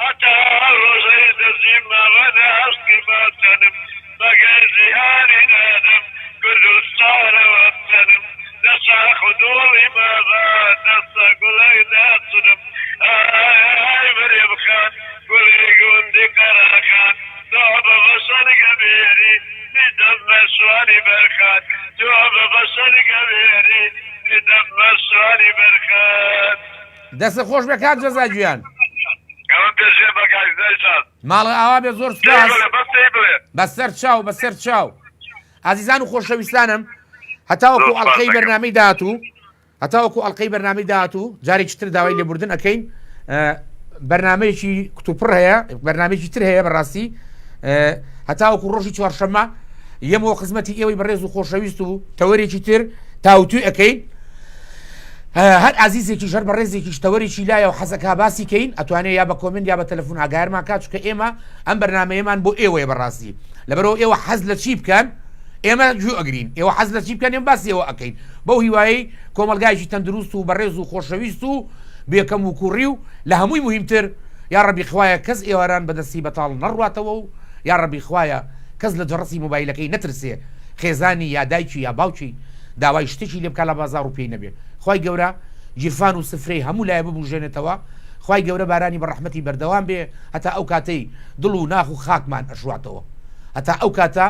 هەتا ڕۆژەی دەژیم ماوە ناسکی ماتەنم مەگەر جیهانی نادەم کوردستانەوە بچەنم لە شاخ و دۆڵی مابان دەستە گوڵێک داچنم ئای مەریەم خان گوڵی گوندی قەراخان تۆ بە بەشەنگە بێری نیدەم شوانی بەرخان تۆ بە بەشەنگە بێری نیدەم شوانی بەرخان. دەستت خۆش بێ کاک جەزا گیان. ئەوە پێشێ بە کاک جەزای شاد. ماڵت ئاوا بێ زۆر سوپاس. بڵێ بەس تێی بڵێ. بەسەر چاو بەسەر چاو. ئازیزان و خۆشەویستانم هەتاوەکو ئەڵقەی بەرنامەی داهاتوو هەتاوەکو ئەڵقەی بەرنامەی داهاتوو جارێکی تر داوای لێبوردن ئەکەین بەرنمەیەکی کتوپڕ هەیە بەرنمەیەکی تر هەیە بەڕاستی هەتاوەکو ڕۆژی چوارشەممە یەمەوە خزمەتی ئێوەی بەڕێز و خۆشەویست و تەوەرێکی تر تاوتوی ئەەکەین هەر ئازیزێکیش هەر بەڕێزێکیش تەوەرێکی لایە و حەزەکا باسی کەین ئەتوانێ یا بە comment یا بە تەلەفۆن ئاگایارمان کات چونکە ئێمە ئەم بەرنامەیەمان بۆ ئێوەیە بەڕاستی لەبەرەوە ئێوە حەز لە چی بکەن ئێمە گوێ ئەگرین ئێوە حەز لە چی بکەن ئێمە باسی ئەوە ئەکەین بەو هیوایەی کۆمەڵگایەکی تەندروست و بەڕێز و خۆشەویست و بێکەم و کوڕی و لە هەمووی مهمتر یا ڕەبی خوایە کەس ئێواران بەدەستی بەتاڵ نەڕواتەوە و یا ڕەبی خوایە کەس لە جەڕەسی مۆبایلەکەی نەترسێ خێزانی یا دایکی یا باوکی داوای شتێکی لێ بکا لە بازاڕ و پێی نەبێ خوای گەورە گیرفان و سفرەی هەموو لایە ببوژێنێتەوە خوای گەورە بارانی بە ڕەحمەتی بەردەوام بێ هەتا ئەو کاتەی دڵ و ناخ و خاکمان ئەشواتەوە هەتا ئەو کاتە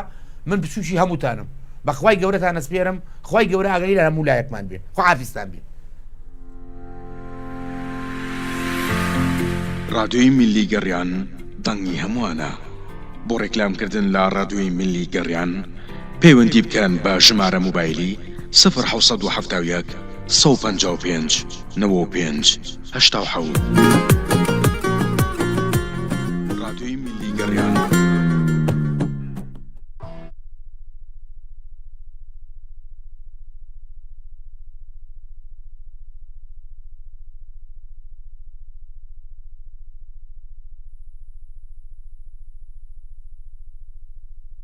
من بچوکی هەمووتانم بە خوای گەورەتان ئەسپێرم خوای گەورە ئاگای لە هەموو لایەکمان بێ خواحافیزتان بێ. ڕادیۆی میللی گەڕیان دەنگی هەمووانە. بۆ ڕێکلام کردن لە ڕادیۆی میللی گەڕیان پەیوەندی بکەن بە ژمارە موبایلی سفر 771 155 95 87. ڕادیۆی میللی گەڕیان.